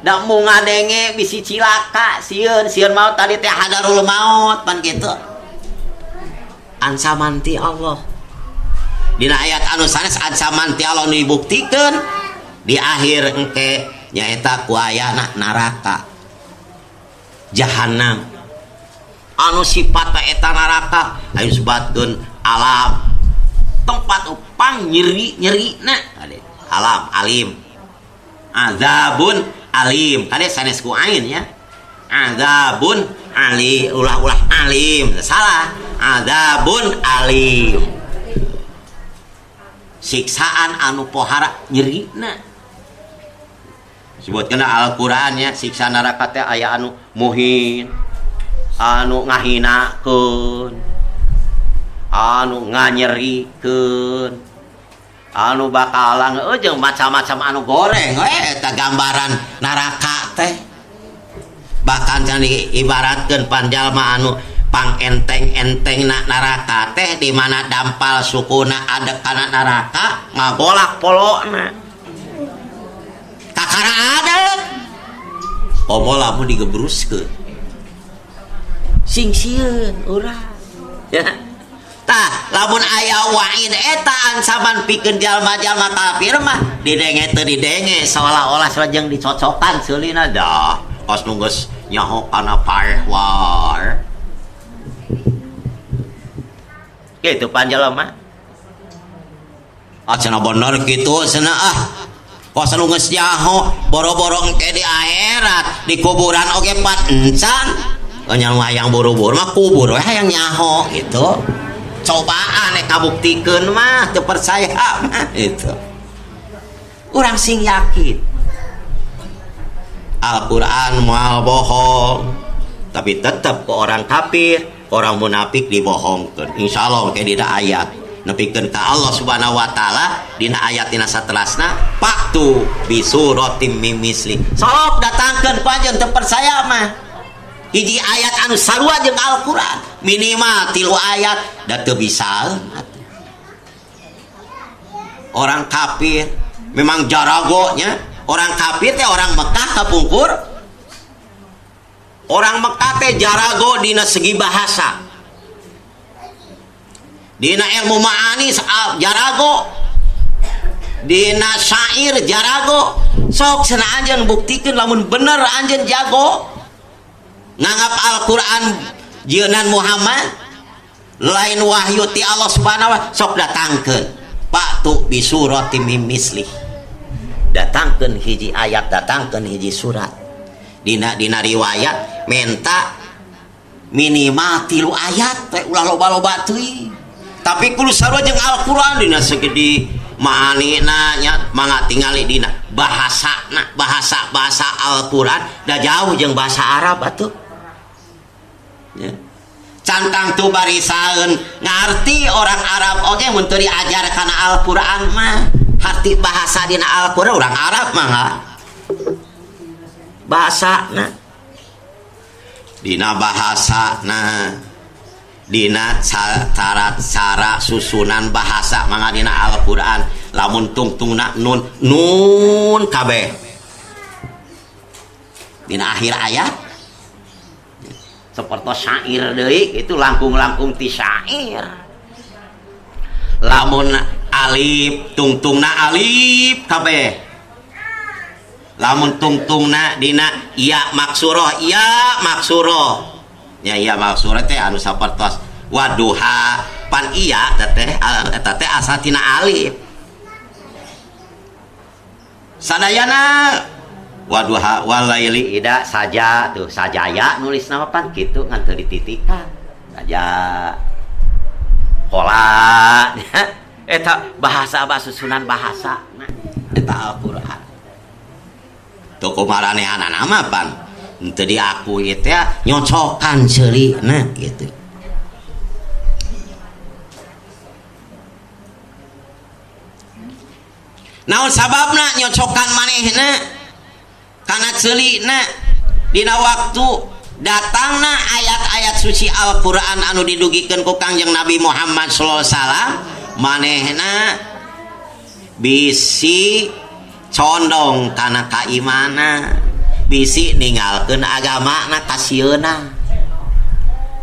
Da mung ngadenge bisi cilaka sieun sieun maut tadi teh hadarul maut pan gitu. Ancaman ti Allah. Dina ayat anu sanes ancaman ti Allah nu dibuktikeun di akhir engke nyaeta ku ayana neraka. Jahanam. Anu sifat eta neraka aya disebatkeun alam. Tempat upang nyeri-nyerina. Alam alim. Azabun alim. Kade sanes ku ain ya. Azabun ali, ulah-ulah alim. Salah. Azabun alim. Siksaan anu pohara nyerina. Sebutkeun Al-Qur'an nya siksa neraka teh aya anu muhin, anu ngahinakeun, anu nganyerikeun, anu bakalan jeung macam-macam anu goreng we eta gambaran neraka teh. Bahkan can diibaratkeun panjalma anu pangenteng-entengna neraka teh di mana dampal sukuna adek kana neraka ngagolak polona. Kakara adek. Komo lamun digebruskeun. Sing sieun urang. Ya. Tah, lamun aya wa'id eta ancaman pikeun jalma-jalma kafir mah didenge teu didenge seolah-olah salajeng dicocokan seulina dah. Kos nu geus nyaho kana paeh wae. Kitu panjalma. Ah cenah bener kitu cenah ah. Kos nu geus nyaho boro-boro engke di akhirat di kuburan oge pan encan. Nya hayang buru-buru mah kubur we hayang nyaho gitu. Cobaan nek kabuktikeun mah teu percaya mah itu. Urang sing yakin. Al-Qur'an moal bohong, tapi tetap ke orang kafir, orang munafik dibohongkeun. Insyaallah ke dina ayat nepikeun ka Allah Subhanahu wa taala dina ayat dina saterasna faktu bi suratim mimisli. Sok datangkeun ku anjeun teu percaya mah. Hiji ayat anu sarua jeung Al-Qur'an minimal 3 ayat da teu bisa. Orang kafir memang jaragonya. Orang kafir teh orang Mekah kapungkur. Orang Mekah teh jarago dina segi bahasa. Dina ilmu ma'ani jarago. Dina syair jarago. Sok cenah anjeun buktikeun lamun bener anjeun jago. Nganggap Al-Qur'an jieunan Muhammad lain wahyu ti Allah Subhanahu wa sok datangkeun. Patu bi suratim mislih. Datangkeun hiji ayat, datangkeun hiji surat. Dina riwayat menta minimal 3 ayat teh ulah loba-loba teuing. Tapi kudu sarua jeung Al-Qur'an dina segi maanina nya mangga tingali dina bahasana, bahasa Al-Qur'an da jauh jeung bahasa Arab atuh. Ya. Can tangtu barisaeun ngarti orang Arab oge mun teu diajar kana Al-Qur'an mah. Harti bahasa dina Al-Qur'an orang Arab mah bahasana dina bahasana dina cara susunan bahasa mangga dina Al-Qur'an lamun tungtungna nun nun kabeh dina akhir ayat seperti syair deui itu langkung-langkung ti syair lamun alif tungtungna alif kabeh lamun tungtungna dina ya maksuroh nya ya maksuroh teh anu sapertos waduha pan iya teh eta teh asal tina alif sadayana waduha walaili ida saja tuh sajaya nulis nama pan kitu ngan teu dititikan saja pola eta bahasa susunan bahasa eta Al-Qur'an toko maranehanana mah pan teu diakui teh nyocokan ceulina gitu. Naon sababna nyocokan manehna kana ceulina dina waktu datangna ayat-ayat suci Al-Qur'an anu didugikeun ku Kangjeng Nabi Muhammad sallallahu alaihi wasallam manehna bisi condong kana kaimana bisi ninggalkeun agamana kasieuna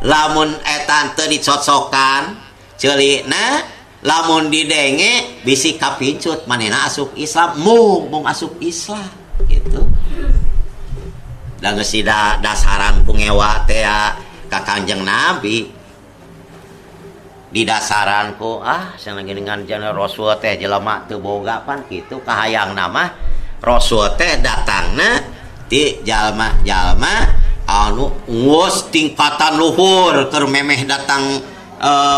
lamun eta teu dicocokan ceulina lamun didenge bisi kapincut manehna asup Islam mung asup Islam gitu. Da geus dasaran ku ngewa teh ka Kangjeng Nabi di dasaran ku cenah geuningan cenah Rasul teh jelema teu boga pan kitu kahayangna mah Rasul teh datangna ti jalma-jalma anu geus tingkatan luhur keur memeh datang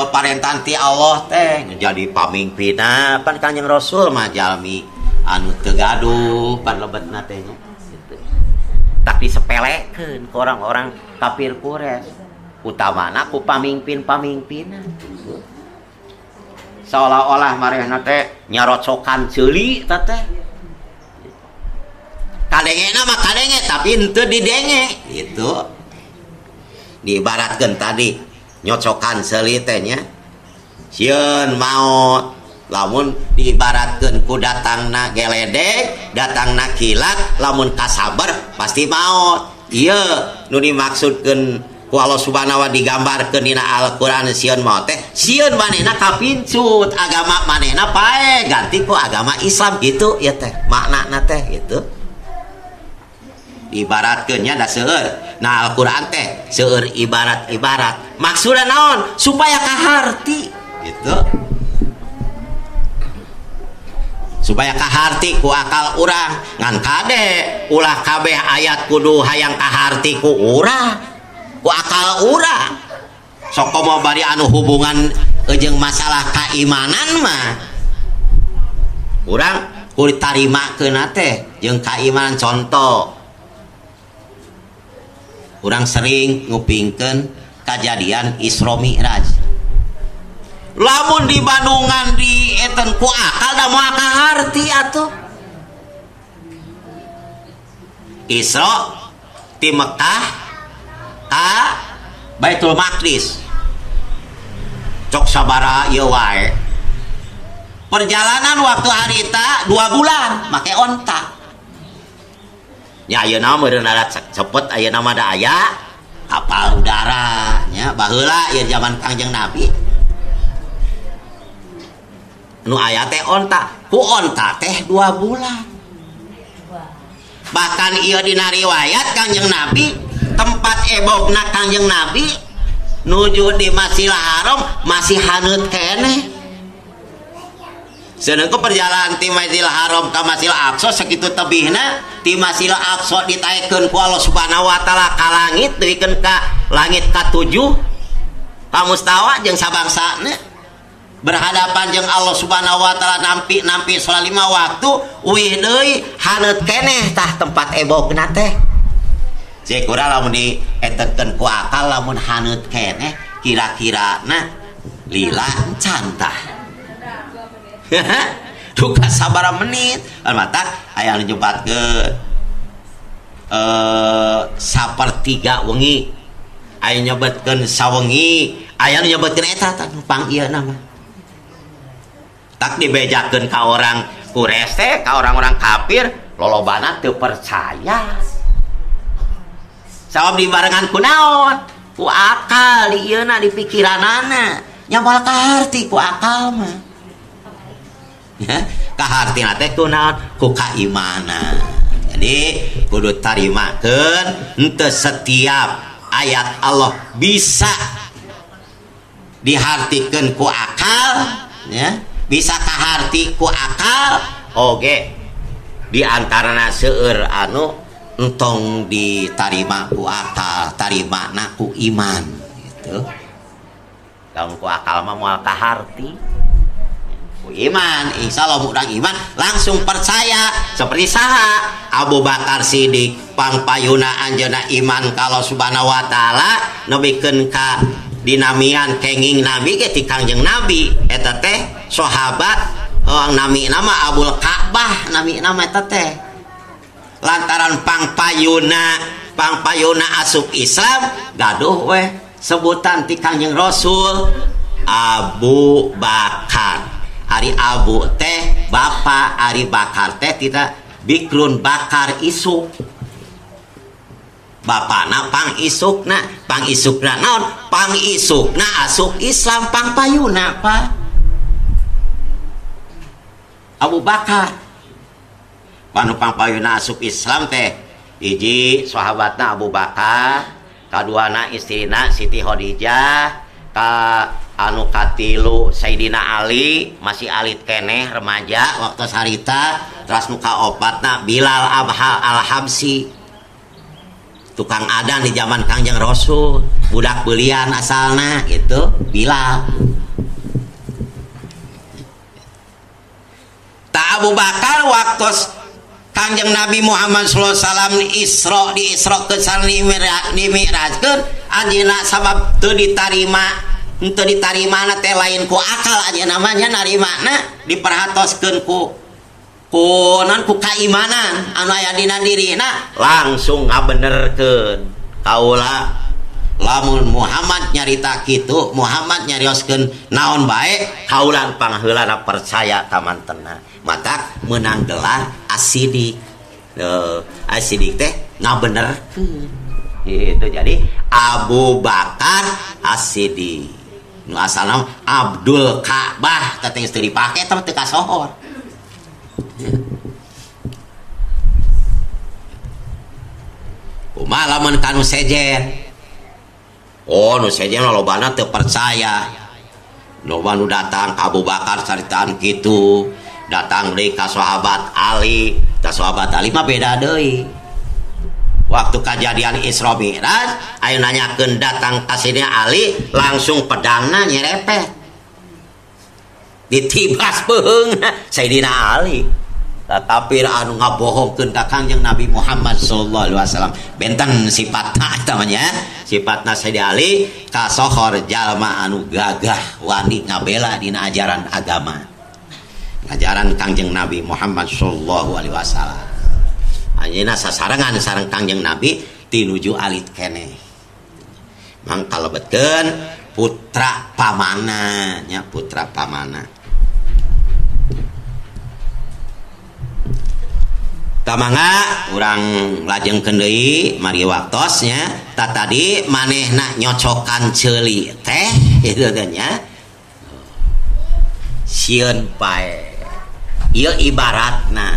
parentan ti Allah teh jadi pamimpinna pan Kangjeng Rasul mah jalmi anu teu gaduh pan lebetna teh nya gitu. Tapi disepelekeun ku orang-orang kafir Quraisy utamana ku pamimpin-pamimpinna gitu. Seolah-olah marehna teh nyarocokan ceuli teh teh kadengena mah kadenge tapi henteu didenge gitu. Diibaratkeun tadi nyocokan seuli teh nya sieun maot lamun diibaratkeun ku datangna geledek datangna kilat lamun kasabar pasti maot. Ieu nu dimaksudkeun ku Allah Subhanahu wa digambarkeun dina Al-Qur'an sieun maot teh sieun manehna kapincut agama manehna pae ganti ku agama Islam gitu ya teh maknana teh gitu. Ibaratkeun nya da seueur. Nah Al-Qur'an teh seueur ibarat-ibarat. Maksudna naon? Supaya kaharti gitu. Supaya kaharti ku akal urang. Ngan kade ulah kabeh ayat kudu hayang kaharti ku urang, ku akal urang. Sok komo bari anu hubungan jeung masalah keimanan mah. Urang kudu tarimakeun teh jeung keimanan. Contoh urang sering ngupingkeun kajadian Isra Mi'raj. Lamun di Bandungan di eten ku akal da moal kaharti atuh. Isra ti Mekah ka Baitul Maqdis. Cok sabara ieu wae. Perjalanan waktu harita 2 bulan make onta. Ya ayeuna meureun rada cepet ayeuna mah da aya kapal udara nya baheula ieu zaman Kangjeng Nabi. Nu aya teh onta, ku onta teh 2 bulan. Bahkan ieu dina riwayat Kangjeng Nabi tempat ebogna Kangjeng Nabi nuju di Masjidil Haram masih haneut keneh. Sedangkan perjalanan ti Masjidil Haram ka Masjidil Aqsa sakitu tebihna ti Masjidil Aqsa ditaekeun ku Allah Subhanahu wa taala ka langit deuikeun ka langit ka-7 ka mustawa jeung sabangsana berhadapan jeung Allah Subhanahu wa taala nampi-nampi salat 5 waktu uih deui haneut keneh tah tempat ebogna teh. Cek urang lamun dietetkeun ku akal lamun haneut keneh kira-kira na lila encan tah. Duka sabaraha menit mata aya anu nyebatkeun sapertiga wengi, aya nyebutkeun sawengi, aya nu nyebutkeun eta tah pang ieu nama. Tak dibejakeun ka orang Quraisy teh, ka orang-orang kafir, lolobana teu percaya. Sabab dibarengan ku naon? Ku akal di ieuna di pikiranana. Nya moal kaharti ku akal mah. Ya, kahartina teh ku naon? Ku kaimanan. Jadi kudu tarimakeun henteu setiap ayat Allah bisa dihartikeun ku akal, ya. Bisa kaharti ku akal oge di antarana seueur anu entong ditarima ku akal, tarimana ku iman gitu. Lamun ku akal mah moal kaharti. Ku iman, insyaallah urang iman langsung percaya. Seperti saha Abu Bakar Siddiq pangpayuna anjeunna iman ka Allah Subhanahu wa taala nebikeun ka dinamian kenging nabi ge ti Kangjeng Nabi eta teh sahabat orang nami nama Abul Ka'bah nami nama eta teh lantaran pangpayuna asup Islam gaduh weh sebutan ti Kangjeng Rasul Abu Bakar. Ari Abu teh bapa, ari Bakar teh tidak bikrun bakar isuk. Bapana pang isukna, pang isukna naon? Pang isukna asup Islam pangpayuna Pak Abu Bakar. Panu pangpayuna asup Islam teh hiji sahabatna Abu Bakar, kaduana istrina Siti Khadijah, ka anu katilu Sayyidina Ali masih alit keneh remaja waktu harita, teras nu kaopatna Bilal Abha Al-Habsi tukang adan di zaman Kangjeng Rasul, budak belian asalna gitu Bilal. Tak Abu Bakar waktu Kangjeng Nabi Muhammad sallallahu alaihi wasallam Isra di Isra ke sareng dimi'rajkeun anjeunna sabab teu ditarima henteu ditarimana teh lain ku akal anjeunna mah nya narimana diperhatoskeun ku non ku kaimanan anu aya dina dirina langsung ngabenerkeun kaula lamun Muhammad nyarita kitu Muhammad nyarioskeun naon bae kaula pangheulana percaya ka mantena matak meunang gelar As-Siddiq. As-Siddiq teh ngabenerkeun gitu. Jadi Abu Bakar As-Siddiq nu asalna Abdul Ka'bah teh geus teu dipake teh teu kasohor. Kumaha lamun ka nu sejen? Oh, nu sejen lolobana teu percaya. Loba nu datang ka Abu Bakar caritaan kitu, datang deui ka sahabat Ali. Ka sahabat Ali mah beda deui. Waktu kejadian Isra Mi'raj, ayo nanyakeun datang ka sini Ali, langsung pedangna nyerepet. Ditibas beuheungna Sayyidina Ali. Tetapi anu ngabohongkeun ka Kangjeng Nabi Muhammad sallallahu alaihi wasallam. Benten sifatna eta mah nya, sifatna Sayyidina Ali kasohor jalma anu gagah wani ngabela dina ajaran agama. Ajaran Kangjeng Nabi Muhammad sallallahu alaihi wasallam. Anjeunna sasarengan sareng Kangjeng Nabi tinuju alit keneh. Mangkalebetkeun putra pamana nya, putra pamana. Tamangga urang lajengkeun deui mari waktosnya. Ta tadi manehna nyocokan ceuli teh kitu teh nya. Sieun pae. Ieu ibaratna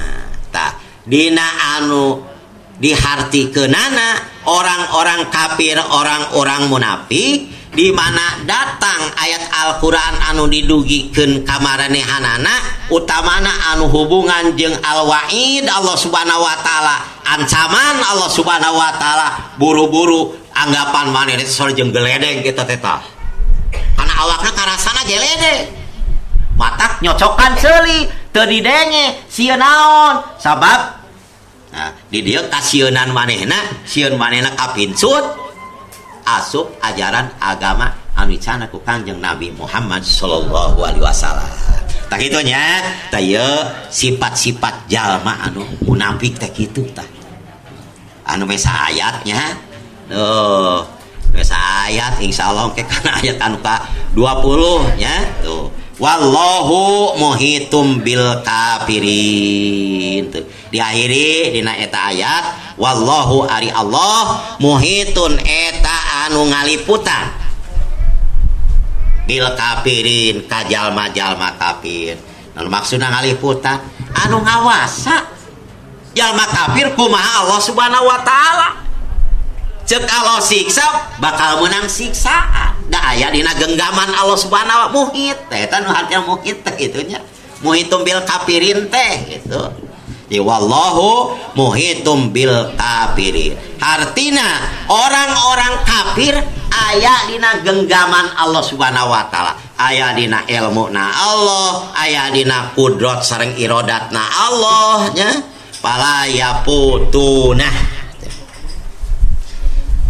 tah dina anu dihartikeunana orang-orang kafir, orang-orang munafik di mana datang ayat Al-Qur'an anu didugikeun ka maranehanana utamana anu hubungan jeung al-wa'id Allah Subhanahu wa taala, ancaman Allah Subhanahu wa taala, buru-buru anggapan maneh teh sor jeung geledeng kitu teh tah. Kana awakna karasana geledeng. Matak nyocokan seuli teu didenge sieun naon sabab nah di dieu kasieunan manehna, sieun manehna kapincut asup ajaran agama anu dicana ku Kangjeng Nabi Muhammad sallallahu alaihi wasallam. Tah kitu nya, tah ieu sifat-sifat jalma anu munafik teh kitu tah. Anu mesa ayatnya. Tuh, mesa ayat insyaallah engke kana ayat anu ka 20 nya. Tuh. Wallahu muhitum bil kafirin. Tuh. Diakhiri dina eta ayat wallahu ari Allah muhitun eta anu ngaliputan bil kafirin ka jalma-jalma kafir. Nah, maksudna ngaliputan anu ngawasa jalma kafir kumaha Allah Subhanahu wa taala. Cek Allah siksa bakal menang siksaan. Da aya dina genggaman Allah Subhanahu wa muhit. Eta nu hartina muhit teh kitu nya. Muhitum bil kafirin teh gitu. Di wallahu muhitum bil kafirin. Hartina orang-orang kafir aya dina genggaman Allah Subhanahu wa taala. Aya dina ilmuna Allah, aya dina kudrat sareng irodatna Allah nya. Fala yaputunah.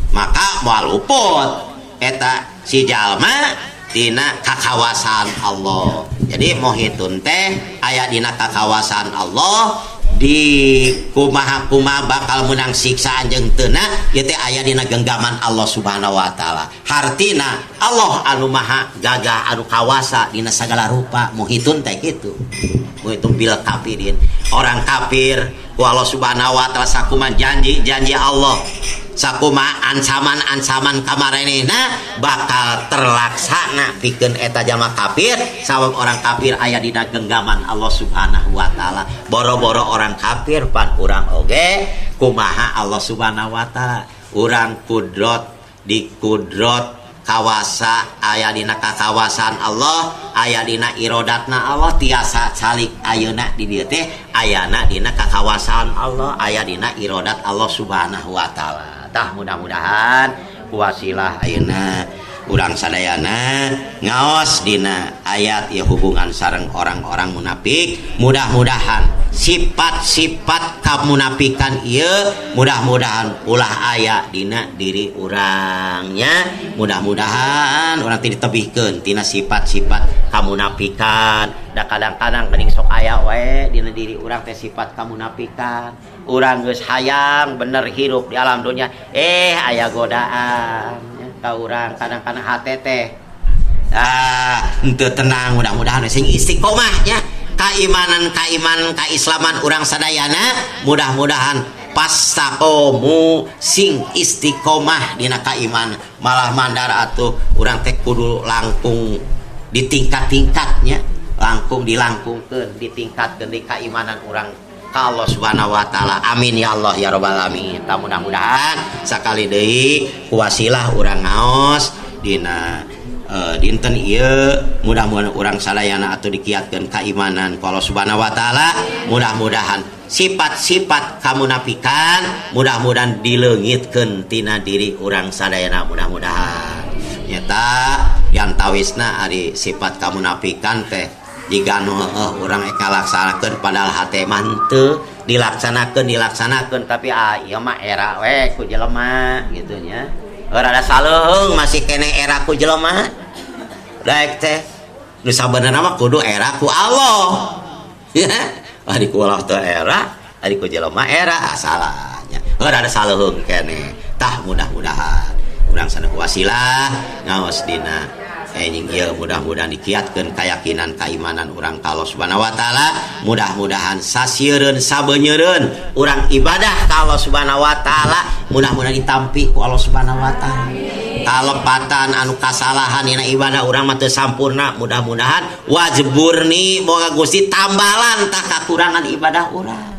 Maka moal luput eta si jalma dina kakawasan Allah. Jadi muhitun teh aya dina kakawasan Allah di kumaha-kumaha bakal menang siksaan jeung teuna ieu teh aya dina genggaman Allah Subhanahu wa taala. Hartina Allah anu maha gagah anu kawasa dina sagala rupa. Muhitun teh kitu. Muhitun bil kafirin. Orang kafir ku Allah Subhanahu wa taala sakumaha janji-janji Allah, sakuma ancaman-ancaman kamarenehna bakal terlaksana pikeun eta jalma kafir. Sabab orang kafir aya dina genggaman Allah Subhanahu wa taala. Boro-boro orang kafir pan urang oge kumaha Allah Subhanahu wa taala. Urang kudrot di kudrot kawasa aya dina kakawasan Allah, aya dina irodatna Allah, tiasa calik ayeuna di dieu teh ayana dina kakawasan Allah, aya dina irodat Allah Subhanahu wa taala. Tah mudah-mudahan wasilah ayeuna urang sadayana ngaos dina ayat ieu hubungan sareng orang-orang munafik. Mudah-mudahan sifat-sifat kamunafikan ieu mudah-mudahan ulah aya dina diri urangnya. Mudah-mudahan urang teu ditebihkeun tina sifat-sifat kamunafikan. Da kadang-kadang geuning sok aya wae dina diri urang teh sifat kamunafikan. Urang geus hayang bener hirup di alam dunia, aya godaan ka urang kadang-kadang hate teh henteu tenang. Mudah-mudahan sing istiqomah nya kaimanan kaislaman urang sadayana, mudah-mudahan pastaqomu sing istiqomah dina kaimanan. Malah mandar atuh urang teh kudu langkung ditingkat-tingkatnya, langkung dilangkungkeun, ditingkatkeun di kaimanan urang ka Allah Subhanahu wa taala. Amin ya Allah ya rabbal alamin. Tah mudah-mudahan sakali deui kuwasilah urang ngaos dina dinten ieu, mudah-mudahan urang sadayana atuh dikiatkeun kaimanan ku Allah Subhanahu wa taala. Mudah-mudahan sifat-sifat kamunafikan mudah-mudahan dileungitkeun tina diri urang sadayana. Mudah-mudahan nyata diantawisna ari sifat kamunafikan teh jika nu urang eka laksanakeun padahal hate mah henteu dilaksanakeun tapi ieu mah era we ku jelema gitu nya. Rada saleuheung masih keneh era ku jelema. Daek teh nu sabenerna mah kudu era ku Allah. Ari ku Allah teu era, ari ku jelema era salahnya. Rada saleuheung keneh. Tah mudah-mudahan urang sanes wasilah ngaos dina enjing ieu mudah-mudahan dikiatkeun kayakinan kaimanan urang ka Allah Subhanahu wa taala. Mudah-mudahan sasieureun sabenyeureun urang ibadah ka Allah Subhanahu wa taala, mudah-mudahan ditampi ku Allah Subhanahu wa taala. Kalepatan anu kasalahan dina ibadah urang mah teu sampurna, mudah-mudahan wajburni moga Gusti tambalan tah kakurangan ibadah urang.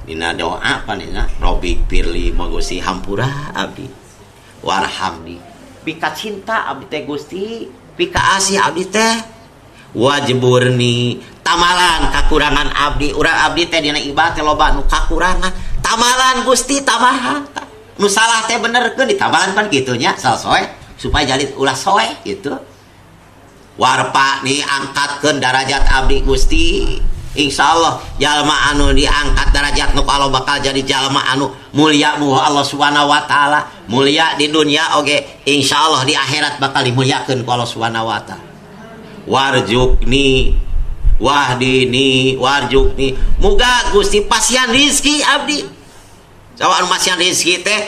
Dina doa panina Robbi firli moga Gusti hampura abdi warhamni, pika cinta abdi teh Gusti, pika asih abdi teh, wajburni tamalan kakurangan abdi. Urang abdi teh dina ibadah teh loba nu kakurangan, tamalan Gusti tambahan nu salah teh benerkeun ditamalan pan kitu nya salah soe supaya jadi ulah soe gitu. Warpa nih angkatkeun darajat abdi Gusti. Insyaallah jalma anu diangkat darajat nu Allah bakal jadi jalma anu mulia mu Allah Subhanahu wa taala. Mulia di dunia oge insyaallah di akhirat bakal dimuliakeun ku Allah Subhanahu wa taala. Warjukni wahdini warjukni muga Gusti pasian rizki abdi. Sawa anu masihan rizki teh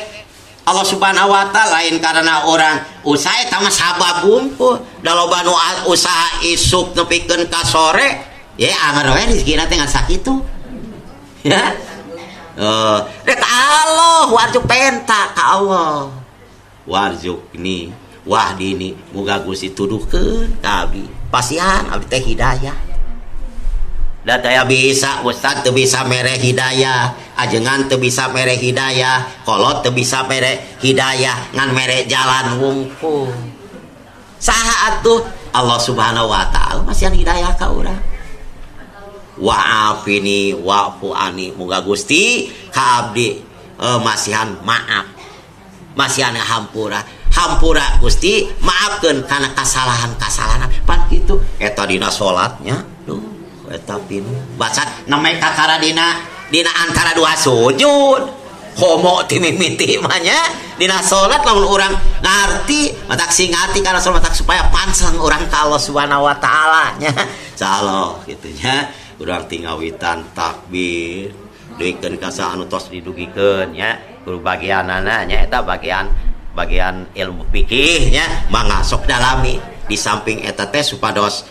Allah Subhanahu wa taala lain karena orang usaha eta mah sabab wungkul. Da loba nu usaha isuk nepikeun ka sore ye anger we rizkina teh ngan sakitu. Ya. Rek Allah warjuk penta ka Allah. Warjukni wahdini muga Gusti tuduhkeun ka abdi. Pasihan abdi teh hidayah. Da taya bisa ustad teu bisa mere hidayah, ajengan teu bisa mere hidayah, kolot teu bisa mere hidayah, ngan mere jalan wungkul. Saha atuh Allah Subhanahu wa taala masihan hidayah ka urang. Wa'afini wa'fu ani muga Gusti ka abdi masihan maaf, masihan hampura, hampura Gusti maafkeun kana kasalahan-kasalahan pan kitu eta dina salatnya duh eta pinu baca namai kakara dina dina antara dua sujud homo timimiti mah nya dina salat lamun urang ngarti matak sing ngarti kana salat matak supaya pansang urang ka Allah Subhanahu wa taala nya insyaallah kitu nya. Urang tingawitan takbir duikeun ka saha anu tos didugikeun nya guru bagianana nya eta bagian ilmu fikih nya mangga sok dalami di samping eta teh supados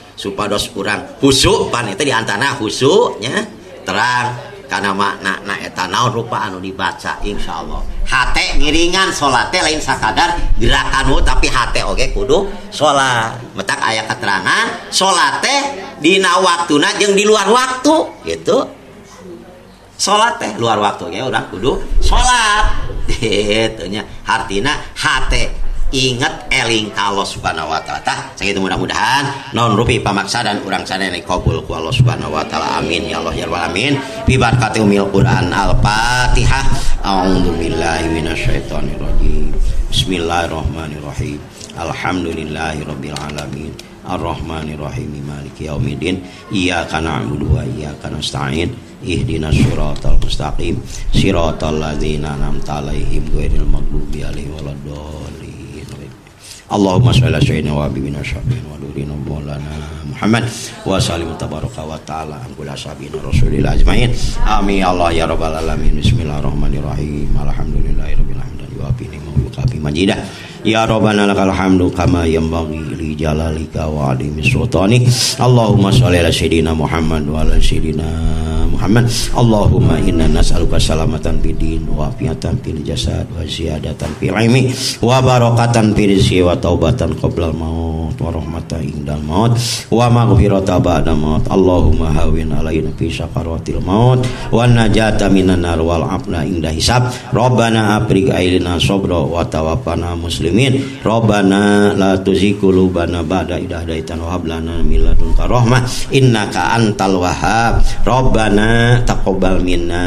urang khusyuk pan eta di antara khusyuk nya terang kana makna na eta naon rupa anu dibaca insyaallah hate ngiringan salat teh lain sakadar gerakan tapi hate oge kudu salat metak aya keterangan salat teh dina waktuna jeung di luar waktu gitu salat teh luar waktu ge urang kudu salat gitu nya hartina hate inget eling ka Allah Subhanahu wa taala. Tah sakitu mudah-mudahan naon rupi pamaksadan urang sadaya kabul ku Allah Subhanahu wa taala. Amin ya Allah ya rabbal alamin. Bi barakatil umil Quran. Al-Fatihah. A'udzubillahi minasyaitonirrajim. Bismillahirrahmanirrahim. Alhamdulillahirabbil alamin. Arrahmanirrahim. Maliki yaumiddin. Iyyaka na'budu wa iyyaka nasta'in. Ihdinas siratal mustaqim. Siratal ladzina an'amta 'alaihim ghairil maghdubi 'alaihim waladdallin. Allahumma sholli ala sayyidina wa habibina syafi'ina wa nurina maulana Muhammad wa sallim tabaraka wa ta'ala an kulli ashabina rasulillah ajmain. Amin ya Allah ya rabbal alamin. Bismillahirrahmanirrahim. Alhamdulillahirabbil alamin wa bini mawqafi majidah. Ya rabbana lakal hamdu kama yanbaghi li jalalika wa 'azimi sultanik. Allahumma sholli ala sayyidina Muhammad wa ala sayyidina Muhammad. Allahumma inna nas'aluka salamatan fid din wa afiyatan fil jasad wa ziyadatan fil ilmi wa barakatan fil rizqi wa taubatan qoblal maut wa rahmatan indal maut wa maghfiratan ba'da maut. Allahumma hawwin alaina fi sakaratil maut wa najata minan nar wal afna inda hisab. Rabbana afrigh alaina sabra wa tawaffana muslimin. Rabbana la tuzigh qulubana ba'da idh hadaitana wa hab lana min ladunka rahmah innaka antal wahhab. Rabbana taqabbal minna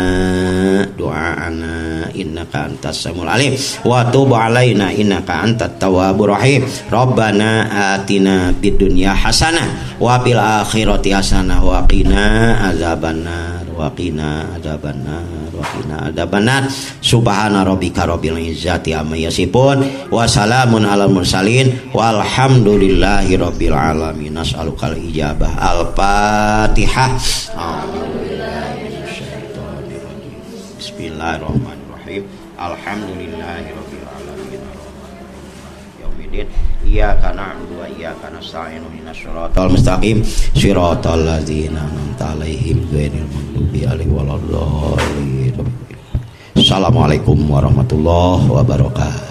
du'aana innaka antas samiul alim wa tub alaina innaka antat tawwabur rahim. Rabbana atina fid dunya hasanah wa fil akhirati hasanah wa qina azabannar wa qina azabannar wa qina adzabannar. Subhana rabbika rabbil izzati amma yasifun wa salamun alal mursalin walhamdulillahi rabbil alamin. Nas'alukal ijabah. Al-Fatihah. Bismillahirrahmanirrahim. Alhamdulillahirabbil alamin. Yaumiddin. Iyyaka na'budu wa iyyaka nasta'in. Ihdinas siratal mustaqim. Siratal ladzina an'amta 'alaihim ghairil maghdubi 'alaihim waladdallin. Assalamualaikum warahmatullahi wabarakatuh.